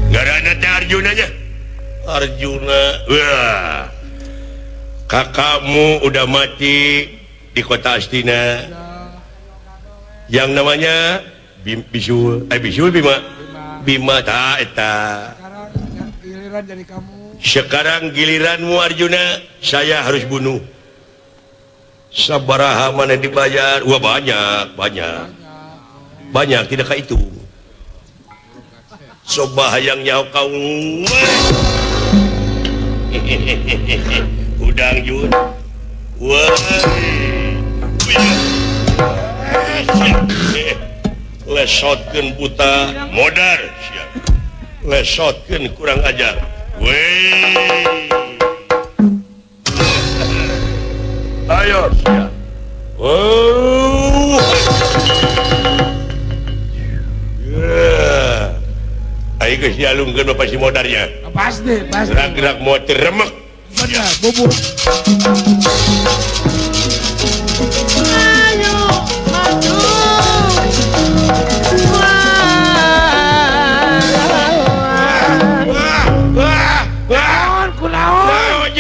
Garana teh Arjunanya. Arjuna, wah, kakakmu udah mati di kota Astina yang namanya Bisul, Bisul Bima, Bima ta eta. Sekarang giliran jadi kamu. Sekarang giliranmu Arjuna, saya harus bunuh. Sabaraha mana dibayar? Wah banyak, banyak, banyak tidak kayak itu. Coba hayang nyaho kau. Udang Jun. Wah. Lesotkeun buta modar siap. Lesotkeun kurang ajar. Weh. Ayo siap. Oh. Yeah. Ayo geus dialungkeun mah pasti modarnya. Pasti, pasti. Gerak-gerak motor remek. Bener, bubur. Ayo maju. Wah, kunaon?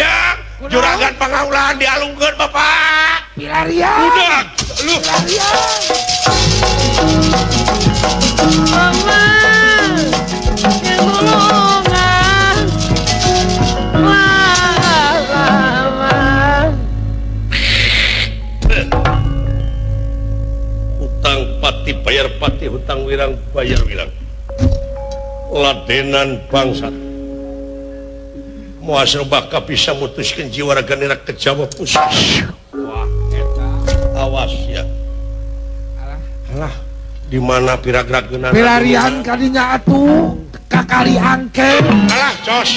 Juragan pangaulan dialungkeun Bapak. Pilarian. Udah, lu. Pilarian. Mama, yang gulungan. Wah, wah. Hutang pati bayar pati, hutang wirang bayar wirang. Ladenan bangsat. Muasal baka bisa mutuskan jiwa raga nira ke Jawa pusat. Wah, eta. Awas ya. Alah, alah. Di mana piragrageuna? Pilarian kadinya atuh kakali angke. Alah, cos.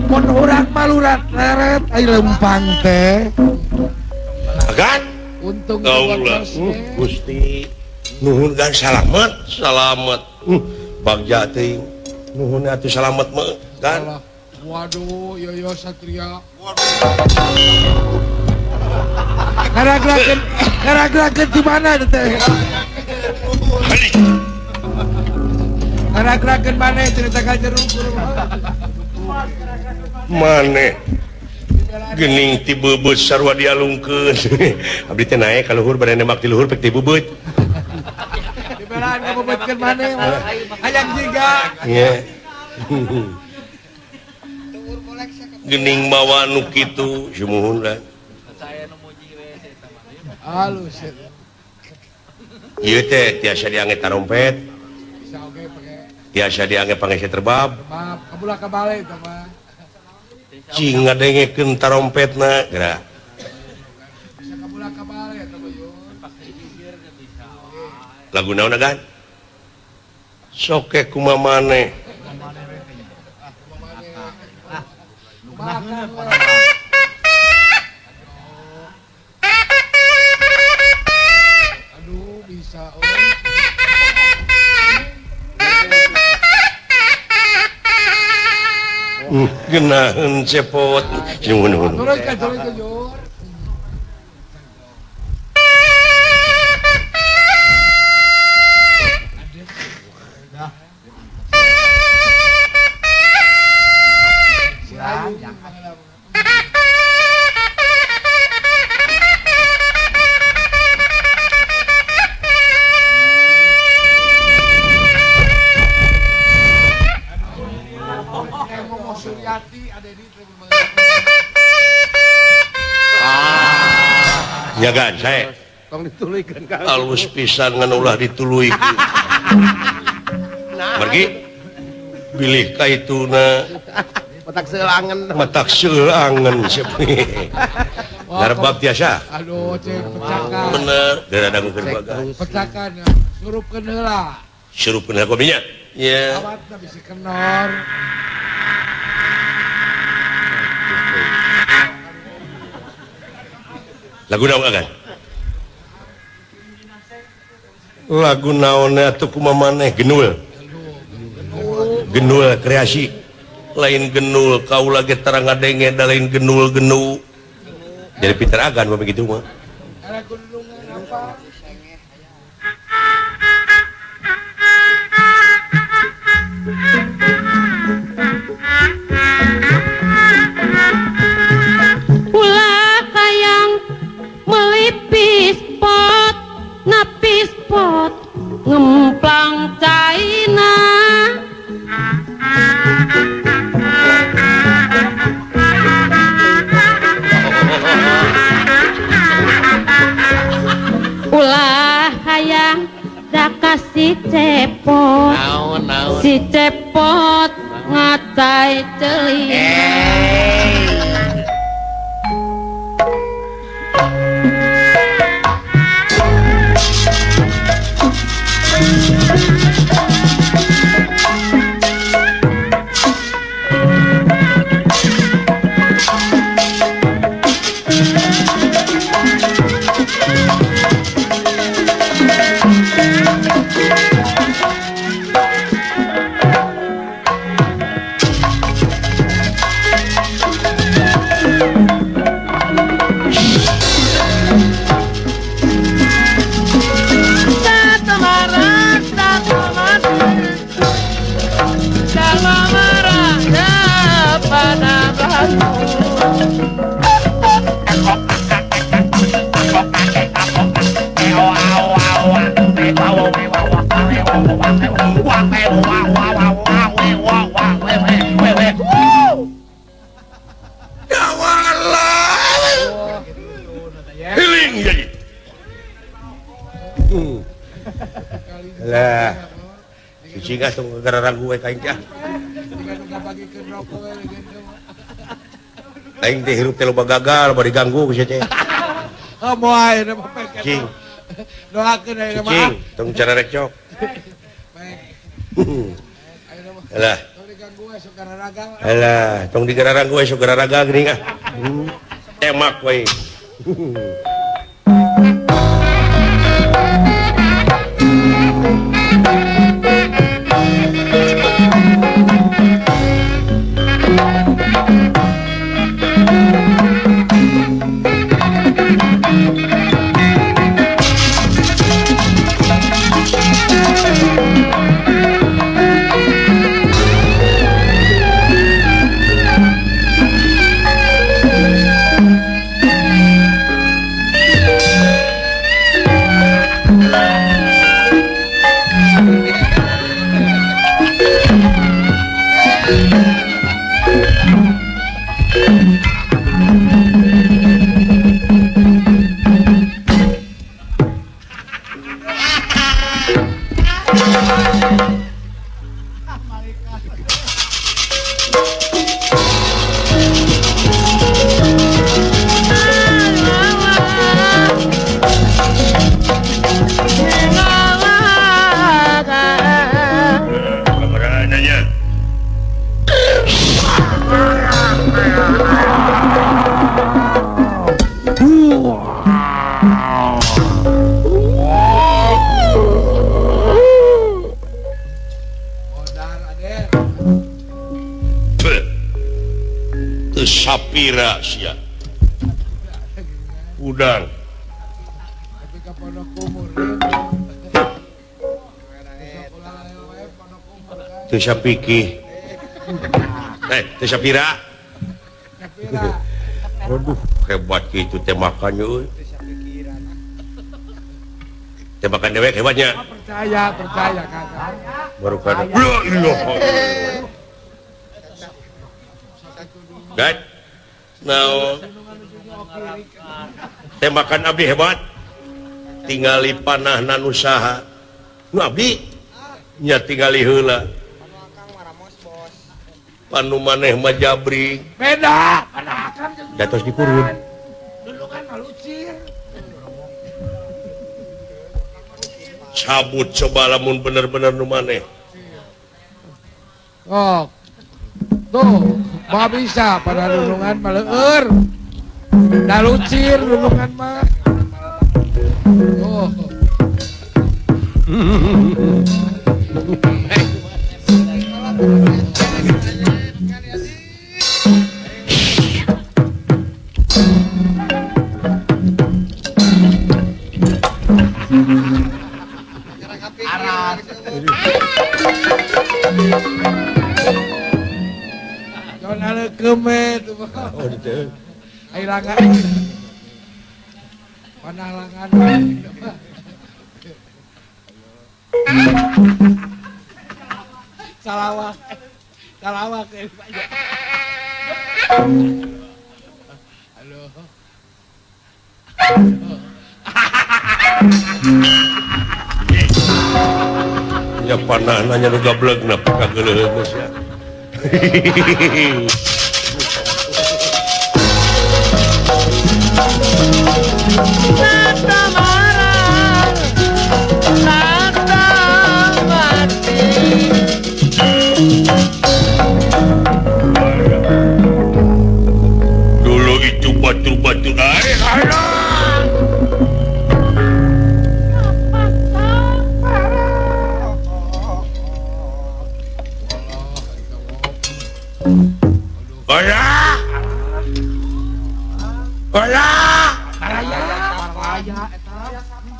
Mun urang malurat leret ai lempang teh. Agan. Untung kaula. Gusti, nuhun gan salamet, salamet. Bagja teuing. Nuhun atuh salamet mah, gan. Waduh, Yoyo Satria. Ngaragrakeun, ngaragrakeun di mana teh? Ngaragrakeun maneh cerita ka jeruk. Maneh geuning ti beubeut sarua dialungkeun. Abdi teh naek ka luhur bade nembak ti luhur pek ti beubeut. Dibelaan ka beubeutkeun maneh. Hayang jiga. Nya. Gening mawa nu kitu sumuhun lah. Halus. Ieu teh tiasa diange tarompet. Tiasa diange pangese terbab. Kabulah kabale eta mah. Cing ngadengekeun tarompetna geura. Bisa kabulah kabale eta mah yeuh. Lagu naon agan? Soke kumaha maneh. Aduh, bisa. Oh. Genaheun cepot. Nuhun nuhun. Turun ka jur. Ya kan saya tong dituluykeun Kang. Alus pisan ngan ulah dituluykeun. Margi bilih ka ituna matak seulangen. Matak seulangen sepi. Narbab tiasa. Aduh cek pecakan. Bener, geura dangukeun bagas. Pecakan surupkeun heula. Surupkeun heula kopinya. Iya. Awatna bisi kenor. Lagu naon kan? Lagu naon atuh kumaha maneh genul. Genul kreasi. Lain genul kaula ge tarang ngadenge da lain genul genu. Jadi pinter agan mah begitu mah. Ulah hayang melipis pot napis pot ngemplang caina. Ulah hayang daka si cepot, si cepot ngacai celing. Lah, cicing ah tong gara ragu we ka aing teh. Aing teh hirup teh loba gagal, bari diganggu ku sia teh. Oh moal ayeuna mah pek. Cicing. Doakeun ayeuna mah. Cicing, tong cararecok. Alah. Tong diganggu we sok gararaga. Alah, tong digararanggu we sok gararaga geuning ah. Temak we. Sapira sia udang teu sapiki teu sapira. Waduh hebat kitu teh makannya euy. Teh makan dewek hebatnya. Percaya percaya kakak. Baru kada. La ilaha illallah. Gad. Naon tembakan abdi hebat tingali panahna nu saha nu abdi nya tingali heula panu maneh mah jabring beda panah akang datos dikurun dulungan mah lucir cabut coba lamun bener-bener nu maneh. Oh. Tuh, mah bisa pada dulungan mah leueur. Da lucir dulungan mah. Oh. Salawak, salawak. Halo. Ya panah nanya nu gablegna kageuleuh geus ya. Tata marah, tata mati. Dulu itu batu-batu air.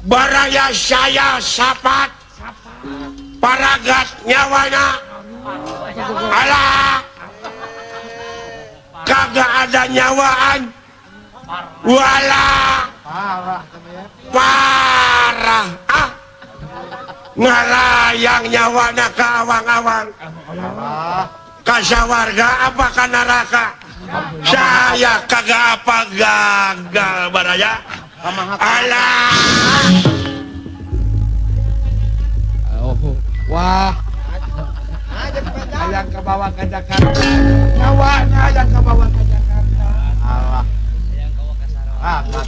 Baraya saya sapat paragat nyawana alah kagak ada nyawaan wala parah ah ngarayang nyawana ke awang-awang kasawarga apa ka neraka saya kagak apa gagal baraya alah. Oh, wah. Hayang kebawa ke Jakarta. Nyawana hayang kebawa ke Jakarta. Alah. Hayang kawa ka Sarawak.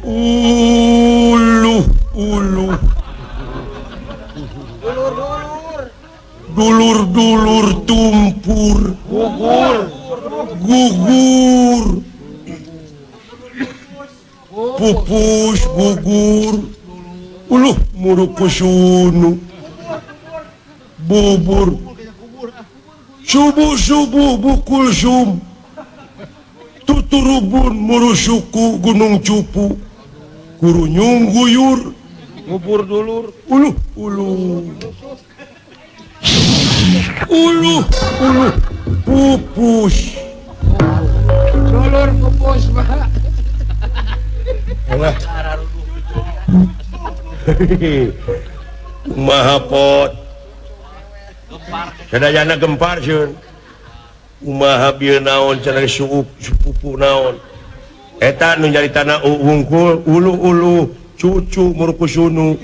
Uluh, uluh. Dulur-dulur. Dulur-dulur tumpur. Gugur. Gugur. Pupus gugur uluh murukusunu bubur subuh-subuh bukul sum tuturubun murusuku gunung cupu kurunyung guyur ngubur dulur uluh uluh uluh uluh pupus dulur pupus Pak. Kumaha pot sadayana gempar sieun kumaha bieu naon cenah suup sepupu naon eta nu nyaritana wungkul uluh-uluh cucu murkusunu.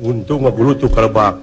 Untung ngagulutuk kalebak.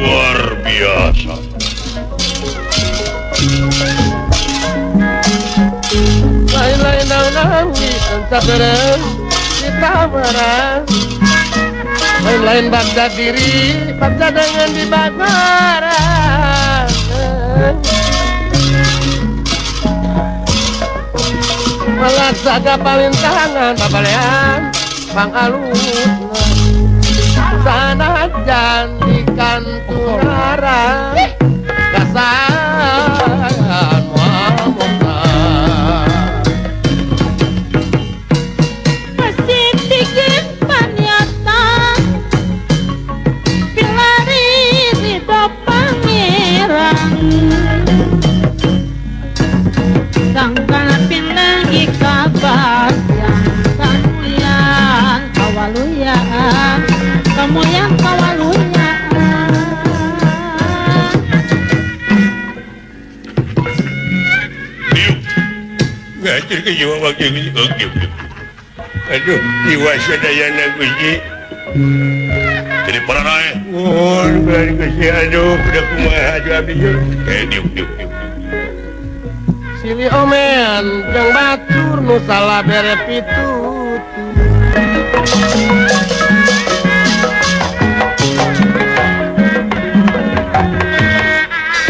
Luar biasa. Pananggi encabereng ditawaran lain-lain bagja diri bagja dengan dibakaran malah saga palintangan babalean pangalutna sanajan di kantunara kasan moal sangkan pinangi kabar yang kamuyan kawaluyan kamuyan kawaluyan ngajir ke jiwa wakil aduh jiwa sadayana Gusti jadi para rae oh Gusti aduh udah kumaha aduh abdi diuk diuk diuk Sili omean jeung batur nu salah bere pitutur.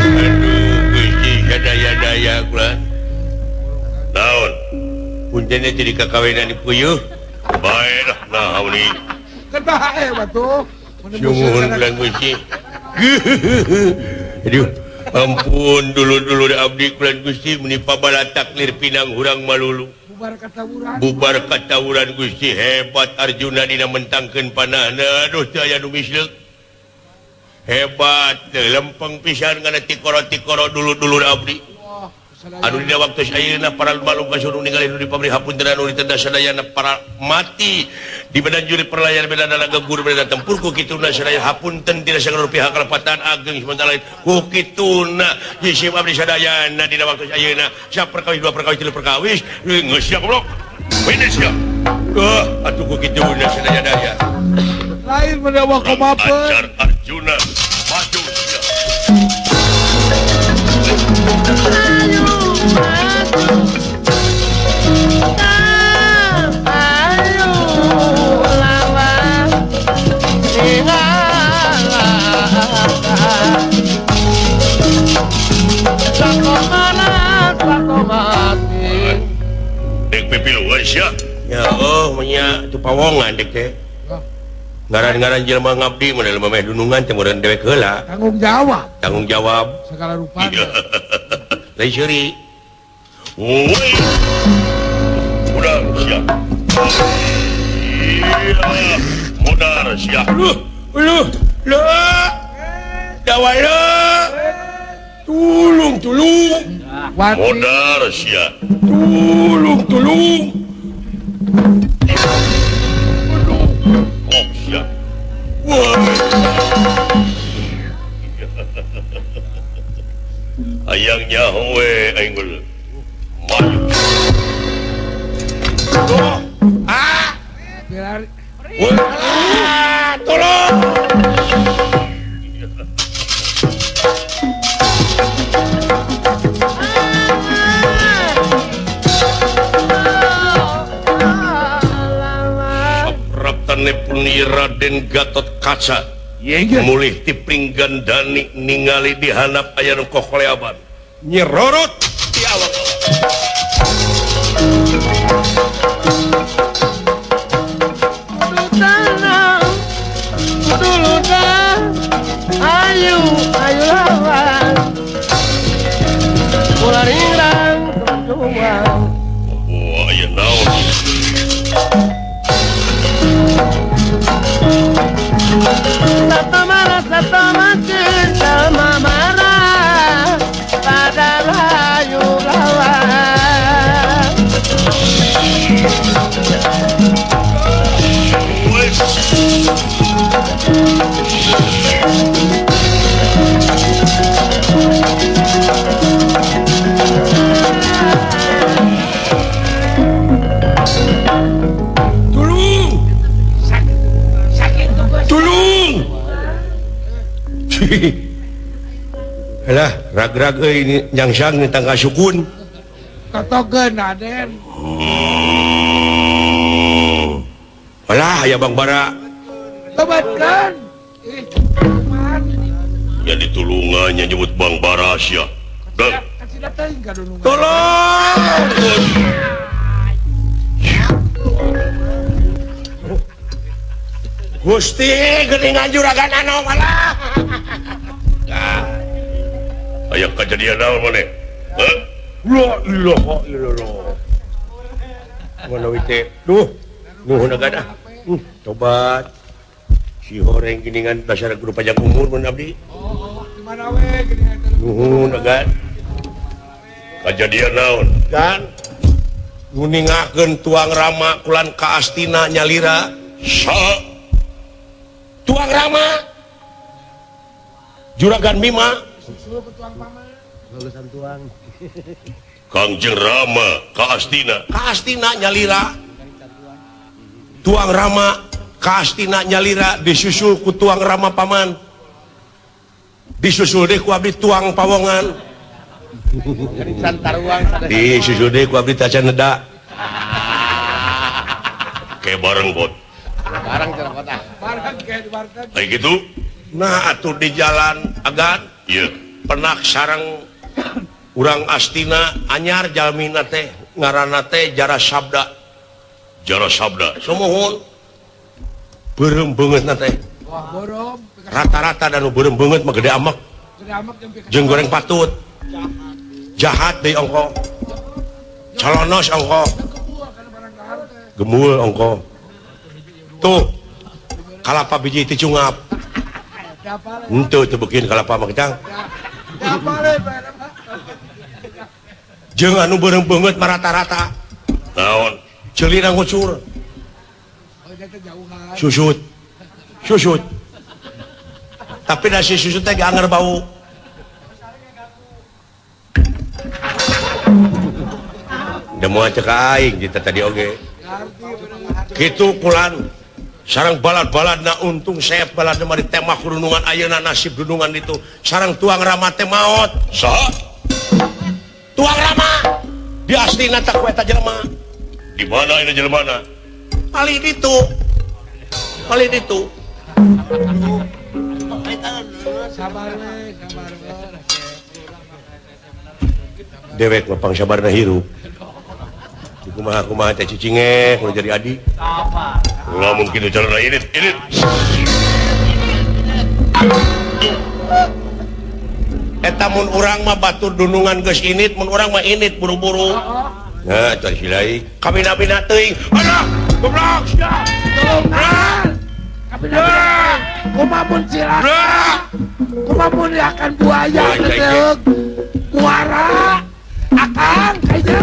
Aduh Gusti sadaya-daya kula. Naon? Puntenna jadi kakawinan di puyuh. Bae lah naon ieu. Kan bae batuh. Sungguh bulan Gusti. Aduh. Ampun dulu-dulu abdi kulan Gusti menipa balatak lir pinang hurang malulu bubar katawuran Gusti hebat Arjuna dina mentangkeun panahna aduh teu aya nu misleuk hebat teu lempeng pisan kana tikoro-tikoro dulu-dulu abdi anu dina waktu ayeuna para balung kasurung ningali nu dipabri hapunten anu ditenda sadayana para mati di badan juri perlayar beda naga guru beda tempur ku kituna sadaya hapunten tidak sagala pihak kalepatan ageng sementara lain ku kituna jisim abdi sadayana dina waktu ayeuna saperkawis dua perkawis tilu perkawis geus sia goblok finish sia atuh ku kituna sadaya daya lain mendawa komapeun ajar Arjuna maju sia ayo maju ayo lawan mati dek pipiluan sia ya oh nya tu pawongan dek teh ngaran-ngaran jelema ngabdi mun jelema meh dunungan teh meureun dewek heula tanggung jawab segala rupa lain seuri woi modar sia iya modar sia luh luh luh dawala tulung tulung modar sia tulung tulung aduh sia wah hayang nyaho we aing geus maju ah wah tolong Sapraptane Raden Gatot Kaca mulih ti Pringgandani ningali di handap aya nu kokoleaban nyerorot di awak-awak. Dulu dah, ayo ayo lawan ular ingrang berjuang. Wah, aya naon? Satu marah, satu mati, sama marah pada rayu lawan. Tulung! Tulung! Alah, rag-rag euy nyangsang tangga sukun. Totogeun Aden. Alah aya Bang Bara. Tobatkeun. Ih, kumaha? Ya ditulungannya nyebut Bang Bara sia. Dan tolong. Gusti geuningan juragan anom alah. Aya kajadian naon maneh? Heuh? La ilaha illallah. Mana teh? Duh, nuhun agan ah. Tobat. Si horeng geuningan dasar guru panjang umur mun abdi. Oh, di mana we geuningan? Nuhun agan. Kajadian naon? Dan nguningakeun tuang Rama kulan ka Astina nyalira. Sa tuang Rama Juragan Bima susul ke tuang paman. Lulusan tuang. Kangjeng Rama ka Astina. Ka Astina nyalira. Tuang Rama ka Astina nyalira disusul ku tuang Rama paman. Disusul deui ku abdi tuang pawongan. Disusul deui ku abdi tacan neda. Kayak bareng bot. Bareng cenah kota. Bareng kayak di warteg. Kayak gitu. Nah atuh di jalan agan. Iya. Penak sareng urang Astina anyar jalmina teh ngaranna teh Jara Sabda. Jara Sabda. Sumuhun. Beureum beungeutna teh. Wah, borom. Rata-rata dan beureum beungeut mah gede amek. Gede amek jeung goreng patut. Jahat deui ongko. Calonos ongko. Gemul ongko. Tuh. Kalapa biji teh cungap. Henteu teu beukeun kalapa mah kecang. Jeung anu beureum beungeut mah rata-rata. Naon? Ceulina ngucur. Susut. Susut. Tapi nasi susut teh anger bau. Da moal cek aing kita tadi oge. Kitu kulan sarang balad-baladna untung seep baladna mah ditembak dunungan ayeuna nasib dunungan itu sarang tuang Rama teh maot. Saha? Tuang Rama di Astina teh ku eta jelema. Di mana ini jelemana? Palih ditu. Palih ditu. Sabar we, sabar we. Dewek mah pangsabarna hirup. Kumaha kumaha teh cicinge kudu jadi adi. Lamun kitu carana init, init. Eta mun urang mah batur dunungan geus init, mun urang mah init buru-buru. Nah, teh silai. Kabina-bina teuing. Alah, goblok sia. Tolongan. Kabina-bina. Kumaha mun cilaka. Kumaha mun akan buaya teh. Muara akang kayaknya.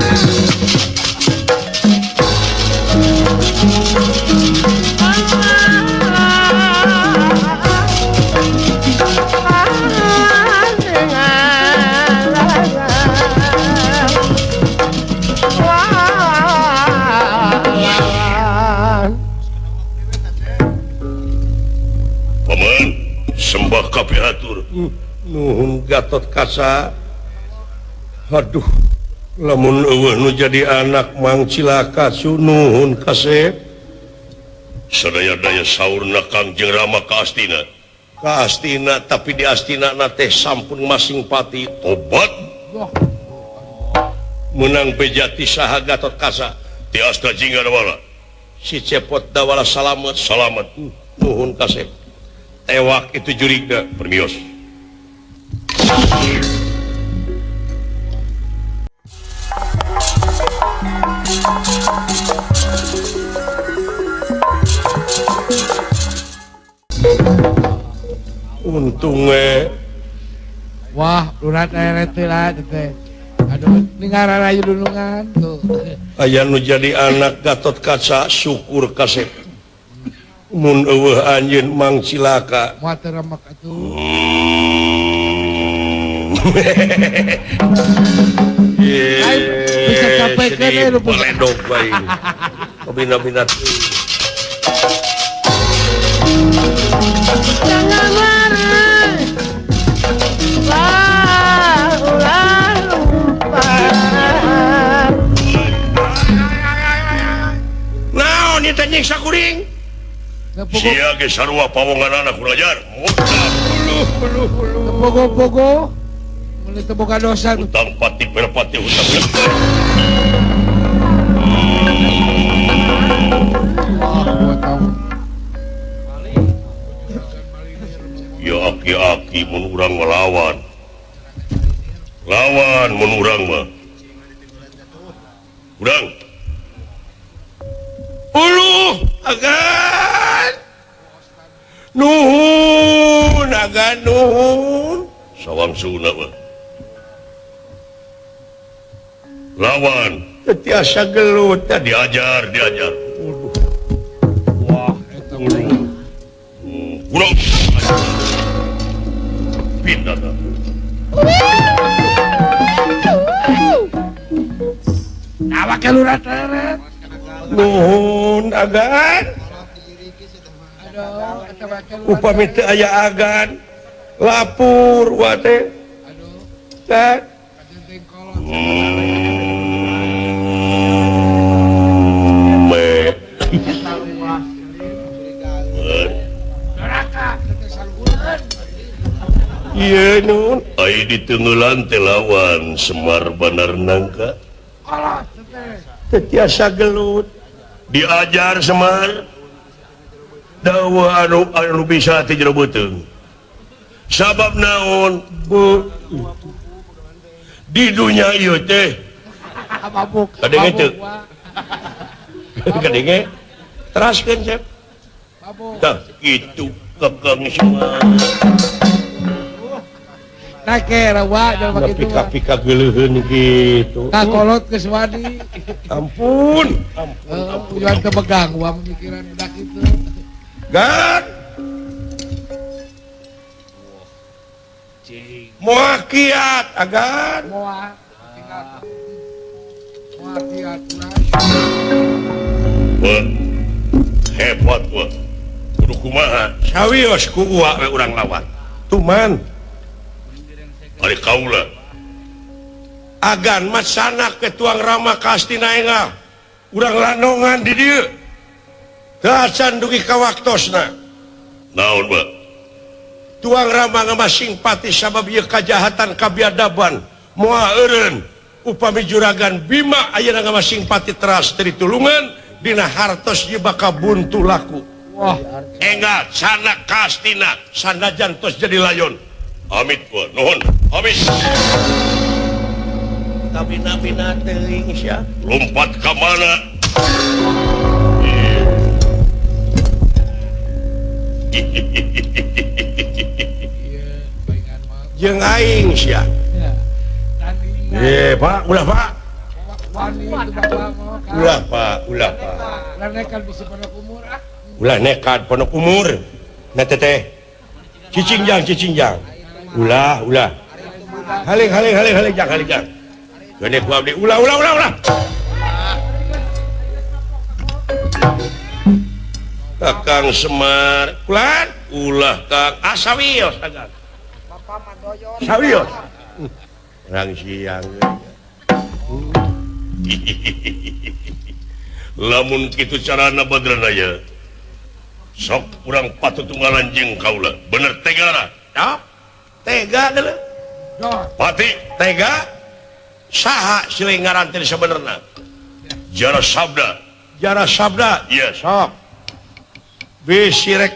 Paman, sembah kapihatur. Nuhun Gatot Kaca. Aduh, lamun eueuh nu jadi anak mang cilaka nuhun kasep. Sadaya-daya saurna Kangjeng Rama ka Astina. Ka Astina tapi di Astina na teh sampun masing pati tobat. Menang bejati saha Gatot Kaca. Ti Asta Jingga Dawala. Si Cepot Dawala salamet. Salamet. Nuhun kasep. Tewak itu jurigna permios. Untungnya wah lurat lah teh. Aduh ningaran ayu dunungan tuh. Aya nu jadi anak Gatot Kaca syukur kasep. Mun eueuh anjeun mang cilaka. Moal teu remek atuh. Bisa capekeun we nu baledog bae. Kabina-bina. Jangan lari, ulah lupa. Sia ge sarua pawonganana kurang ajar. Pogo-pogo mun teu boga dosa. Hutang pati perpati hutang. Ya aki-aki mun urang ngelawan. Lawan mun urang mah. Urang. Uluh agan. Nuhun agan nuhun. Sawang suna mah. Lawan teu tiasa gelut diajar diajar. Wah eta kurang pindah dah. Awak lurah teret. Nuhun agan. Upami teu aya agan lapur wa teh. Aduh. Teh. Iya nun, ai ditenggelan teh lawan Semar Banar Nangka. Teu tiasa gelut. Diajar Semar. Dawa anu anu bisa teh jero beuteung. Sabab naon? Bu di dunya ieu teh. Mabuk. Kadenge teu? Kadenge? Teraskeun, Cep. Mabuk. Tah kitu kakang Semar. Pika-pika geuleuheun kitu. Kakolot geus wani. Ampun, ampun, ampun. Ulah teu begang wa pemikiran budak itu. Gan. Moal kiat agan. Moal tinggal. Moal kiat urang. Wah. Hebat wah. Kudu kumaha? Sawios ku uwa we urang lawan. Tuman. Ari kaula agan masanak ke tuang Rama ka Astina enggal urang lanongan di dieu teu acan dugi ka waktosna naon ba tuang Rama ngamasing pati sabab ieu kajahatan kabiadaban moal eureun upami juragan Bima ayeuna ngamasing pati teras teu ditulungan dina hartos ieu bakal buntu laku. Wah enggal sanak ka Astina sanajan tos jadi layon. Amit gua nuhun amit kabina-bina teuing sia lompat ka mana. Jeung aing sia. Pak, ulah Pak. Ulah Pak, ulah Pak. Ulah nekat bisa pondok umur ah. Ulah nekat pondok umur. Nah teteh. Cicing jang, cicing jang. Ulah, ulah. Haling, haling, haling, haling jang, haling jang. Gede ku abdi. Ulah, ulah, ulah, ulah. Kakang Semar, kulan, ulah Kang asawios Kang. Sawios. Rang siang. Lamun kitu carana Badranaya. Sok urang patut tunggalan jeung kaula. Bener tega lah. Tega deuleu. Pati tega. Saha silih ngaran teh sabenerna? Jara Sabda. Jara Sabda. Iya, sok. Bisi rek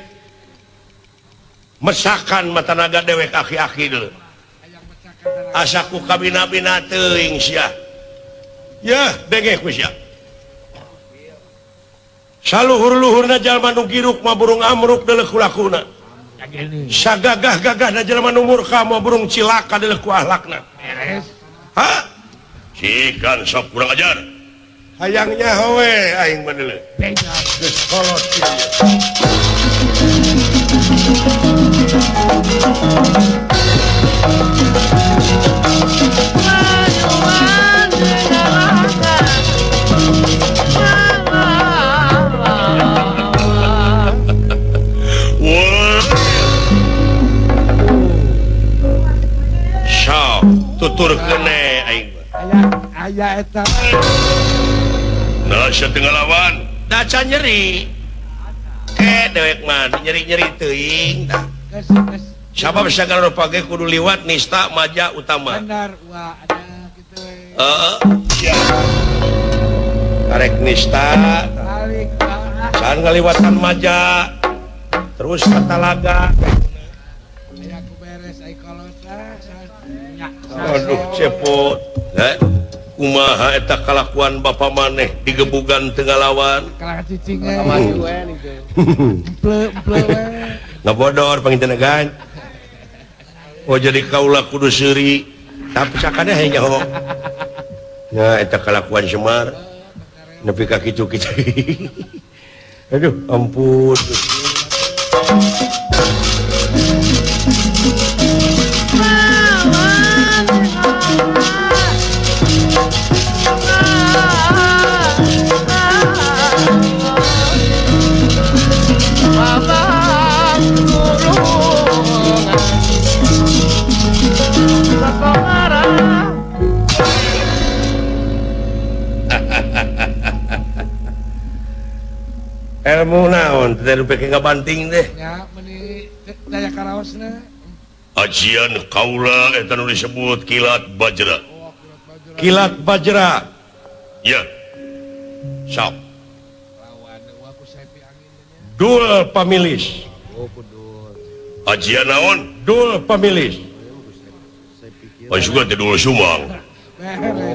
mesakan mata naga dewek aki-aki dulu. Asaku kabina-bina teuing sia. Yah, denge ku sia. Saluhur-luhurna jalma nu giruk mah burung amruk deuleuh ku lakuna. Sagagah-gagahna jalma nu murka mah burung cilaka deuleuh ku ahlakna. Beres. Ha? Cikan sok kurang ajar. Hayangnya we aing mah deuleuh. Geus kolot kieu. Sok tutur kene aing mah. Aya eta. Nah, sia teu ngalawan. Da can nyeri. dewek mah nyeri-nyeri teuing tah. Sabab sagala rupa ge kudu liwat nista maja utama. Benar, wah ada kitu we. Heeh. Karek nista. Sahan ngaliwatan maja. Terus ka talaga. Aya ku beres ai kolot lah. Aduh cepot. Heh. Kumaha eta kalakuan bapa maneh digebugan teu ngalawan. Kalah cicing we. Emple-emple we. Ngabodor panginten gan. Oh jadi kaula kudu seuri tapi sakana hayang nyaho. Nah eta kalakuan Semar nepi ka kitu-kitu. Aduh ampun. Ilmu naon teh nu peke ngabanting teh nya meuni daya karaosna. Ajian kaula eta nu disebut kilat bajra. Kilat bajra. Ya. Sok. Dul pamilis. Ajian naon? Dul pamilis. Pasukan teh dul sumang.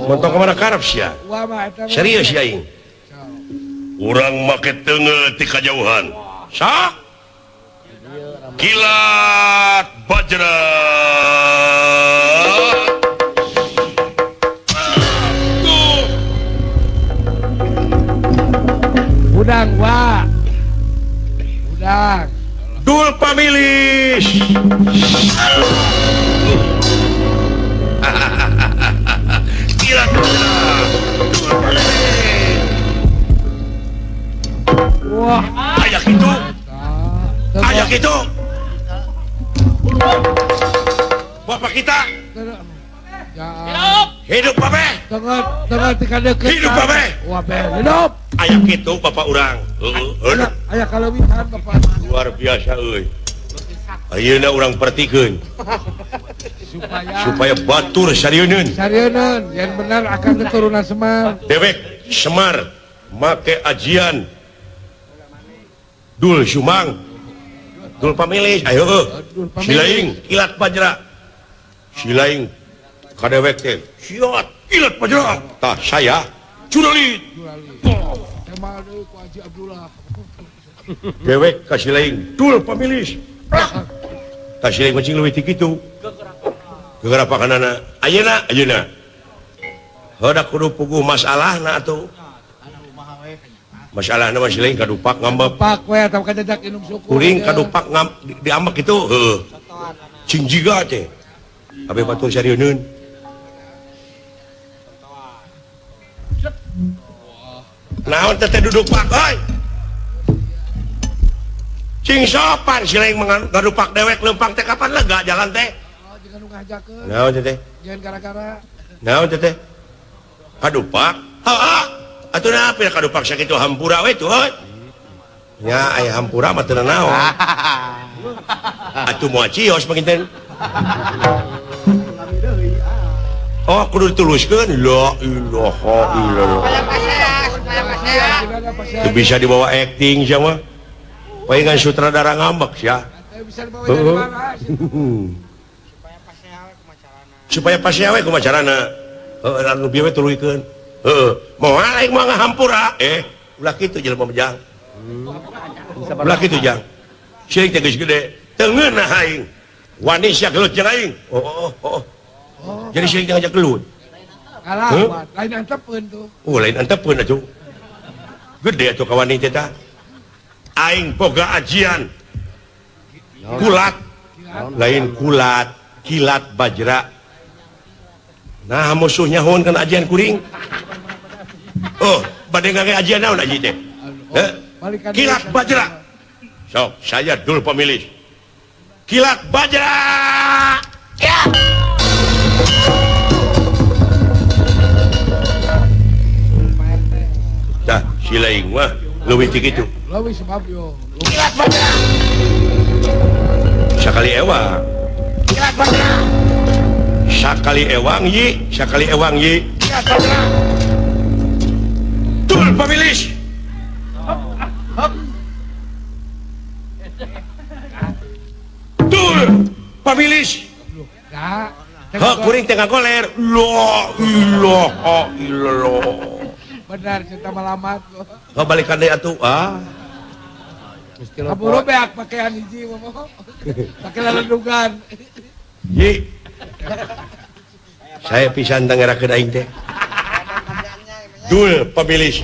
Montong ka mana karep sia? Serius ya aing. Urang make teungeut ti kajauhan. Sok. Kilat bajra. Udang wa. Udang. Dul pamilis. Kilat bajra. Dul pamilis. Wah, ayak itu. Ayak itu. Bapak kita. Hidup. Hidup babe. Hidup babe. Wah, hidup. Ayak itu bapak urang. Heeh. Aya kaleuwihan bapak. Luar biasa euy. Ayeuna urang pertikeun. Supaya batur sarieun. Sarieun, yang benar akan keturunan Semar. Dewek Semar make ajian Dul Sumang, Dul pamilis, ayo silaing kilat bajra, silaing kadewek teh, siot kilat bajra, tah saya curalit, dewek ka silaing Dul pamilis, tah silaing mancing leuwih ti kitu, gegerapakanana, ayeuna ayeuna, heuda kudu puguh masalahna atuh. Masalah nama silaing kadupak ngambek. Pak we atawa kajajak inum suku. Kuring kadupak ngam diambek kitu heuh. Cing jiga teh. Abe batur sarieun. Naon teh teh duduk pak euy. Cing sopan silaing ngadupak dewek leumpang teh kapan lega jalan teh. Oh, jangan nu ngajakeun. Naon teh teh? Jangan gara-gara. Naon teh teh? Kadupak? Heeh. Atuh na pira kadupak sakitu hampura we tuh. Nya aya hampura mah teu naon. Atuh moal cios panginten. Oh kudu dituluskeun la ilaha illallah. Teu bisa dibawa acting sia mah. Palingan sutradara ngambek sia. Bisa dibawa dari mana? Supaya pasea we kumaha carana. Heuh anu bieu we tuluykeun. Heeh, moal aing mah ngahampura. Ulah kitu jelema mah jang. Ulah kitu jang. Sieun teh geus gede, teu ngeunah aing. Wani sia gelut jeung aing. Oh, oh, oh. Jadi sieun teh ngajak gelut. Kalah, lain antepeun tuh. Oh, lain antepeun atuh. Gede atuh kawani teh tah. Aing boga ajian. Kulat. Lain kulat, kilat bajra. Nah, musuhnya hun kan ajian kuring. Oh, bade ngangge ajian naon aji teh? Kilat bajra. Sok, saya dul pemilis. Kilat bajra. Ya. Dah, silaing mah Leuwih ti kitu. Leuwih sebab yo. Sakali ewang. Sakali ewang yi, sakali ewang yi. Tul pamilis. Tul pamilis. Hak kuring teh ngagoler. La ilaha illallah. Benar cinta malamat. Heuh balikan deui atuh ah. Kaburu beak pakaian hiji mah. Pake laledugan. Yi. Saya pisan teh ngerakeun aing teh. Dul pamilis.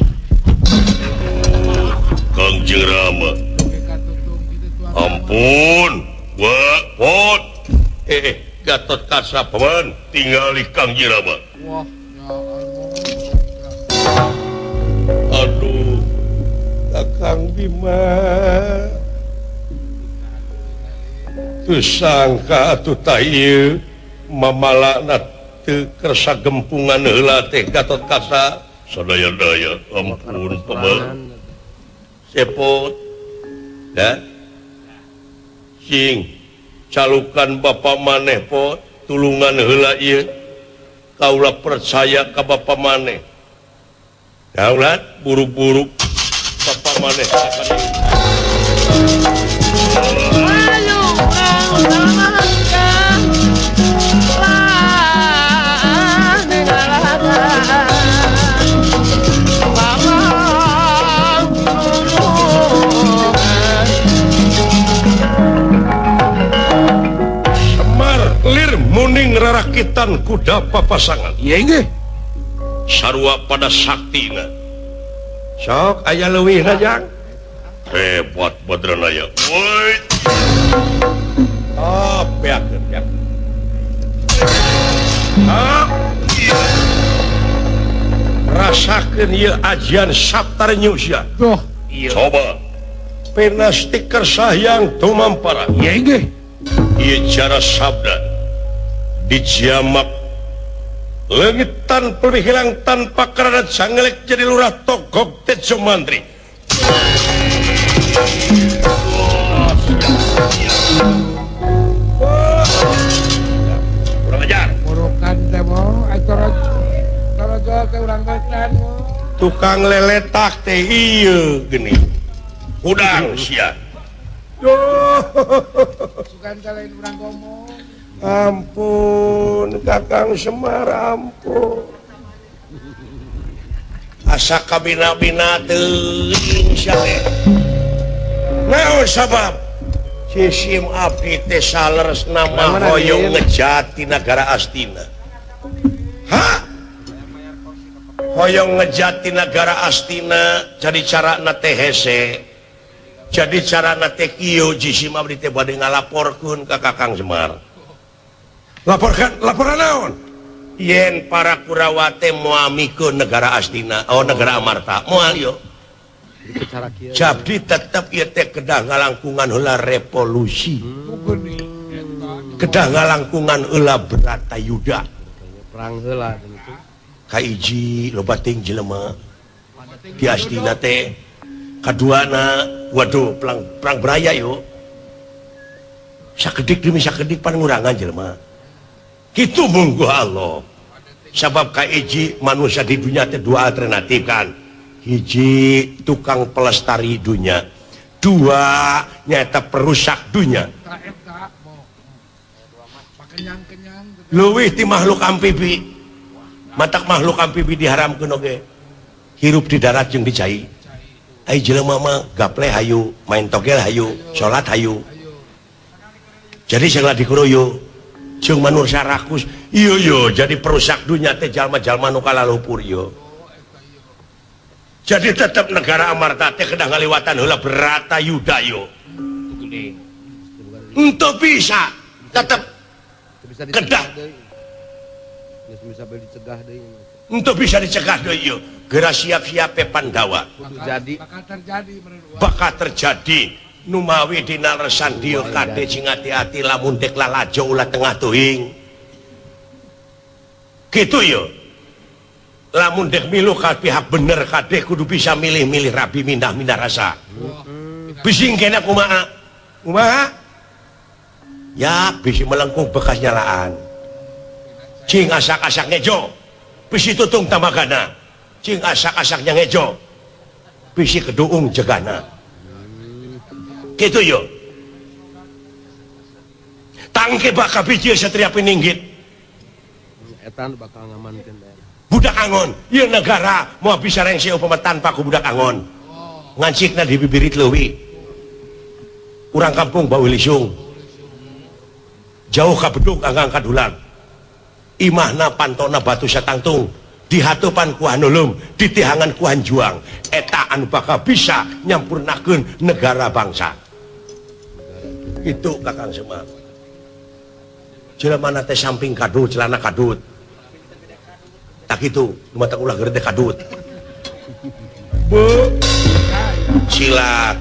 Kangjeng Rama. Ampun, wa pot. Gatot Kaca paman tingali Kangjeng Rama. Wah, ya Allah. Aduh, Kakang Bima. Teu sangka atuh tah ieu mamalana teu kersa gempungan heula teh Gatot Kaca. Sadaya-daya, ampun paman. Sepot. Da. Cing calukan bapa maneh pot tulungan heula ieu. Kaula percaya ka bapa maneh. Daulat buru-buru bapa maneh akan Semar lir muning rarakitan kuda papasangan. Iya nggih. Sarua pada saktina. Sok aya leuwihna jang. Hebat Badranaya. Woi. Oh, beakeun beakeun. Ah. Rasakeun ieu ajian Saptarnyu sia. Tuh, coba. Pena stiker sahyang tumampara. Iya nggih. Ieu cara sabda dijamak leungit tanpa hilang tanpa karena cangelek jadi lurah togok Tejo Mantri. Kurang ajar. Murukan teh mo, torojol teh urang betan mo. Tukang leletak teh ieu geuning. Hudang sia. Sugan teh lain urang ngomong. Ampun Kakang Semar, ampun. Asa kabina-bina teuing sia teh. Naon sabab? Sisim abdi teh saleresna mah hoyong ngejati nagara Astina. Hah? Hoyong ngejati nagara Astina jadi carana teh hese. Jadi carana teh kieu jisim abdi teh bade ngalaporkeun ka Kakang Semar. Laporkan, laporan naon? Yen para Kurawa teh moal mikeun negara Astina, oh negara Amarta, moal yo. Jadi tetep ieu teh kedah ngalangkungan heula revolusi. Kedah ngalangkungan heula Bratayuda. Perang heula Kahiji loba teuing jelema di Astina teh. Kaduana, waduh perang beraya yo. Sakedik demi sakedik pan ngurangan jelema. Kitu mungguh Allah. Sabab kahiji manusia di dunia teh dua alternatif kan. Hiji tukang pelestari dunia, dua nyata perusak dunia. Leuwih ti makhluk amfibi. Matak makhluk amfibi diharamkeun oge. Hirup di darat jeung di cai. Ai jelema mah gaple hayu, main togel hayu, salat hayu. Jadi segala dikuroyo jeung manusia rakus. Iyo yo jadi perusak dunia teh jalma-jalma nu kalalupur yo. Jadi tetap negara Amarta teh kedah ngaliwatan heula Bratayuda yo. Untuk bisa tetap kedah untuk bisa dicegah deui yo. Geura siap-siap Pandawa. Bakal terjadi numawi dina resan dieu kade sing ati-ati lamun dek lalajo ulah tengah teuing. Kitu yo. Lamun dek milu ka pihak bener kabeh kudu bisa milih-milih rabi mindah-mindah rasa. Bising kena kumaha? Kumaha? Ya bisi melengkung bekas nyalaan. Cing asak-asak ngejo. Bisi tutung tamagana. Cing asak-asaknya ngejo. Bisi keduung jegana. Gitu yo. Tangke bakal biji satria pininggit. Etan bakal ngamankeun daerah. Budak angon, ieu negara moal bisa rengse upama tanpa ku budak angon. Ngancikna di bibirit leuwi. Urang kampung bau lisung. Jauh ka bedug anggang kadulang. Imahna pantona batu satangtung, dihatupan ku hanulum, ditihangan ku hanjuang. Eta anu bakal bisa nyampurnakeun negara bangsa. Itu Kakang Semar. Jelema teh samping kadut, celana kadut. Tak itu, mata ulah gede kadut. Bu, silat.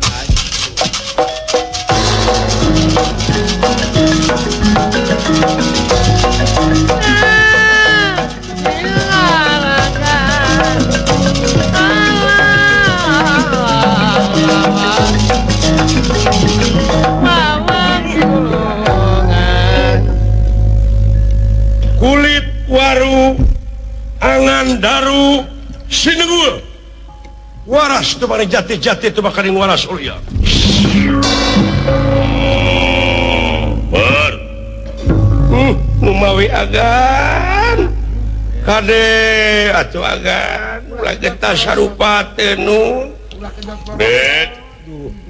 Kulit waru angan daru sinengul waras tu mari jati-jati tu makaning waras ulia. Ber numawi agan kade atuh agan ulah getah sarupa teh nu bet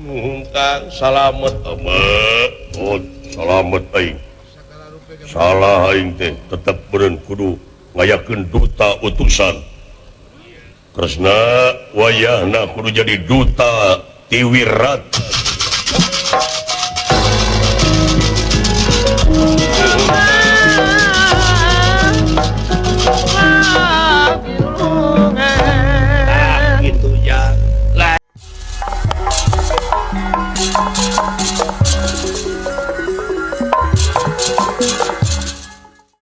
nuhun Kang salamet amat. Oh salamet aing salah aing teh tetep beureun kudu ngayakeun duta utusan. Kresna wayahna kudu jadi duta ti Wirata.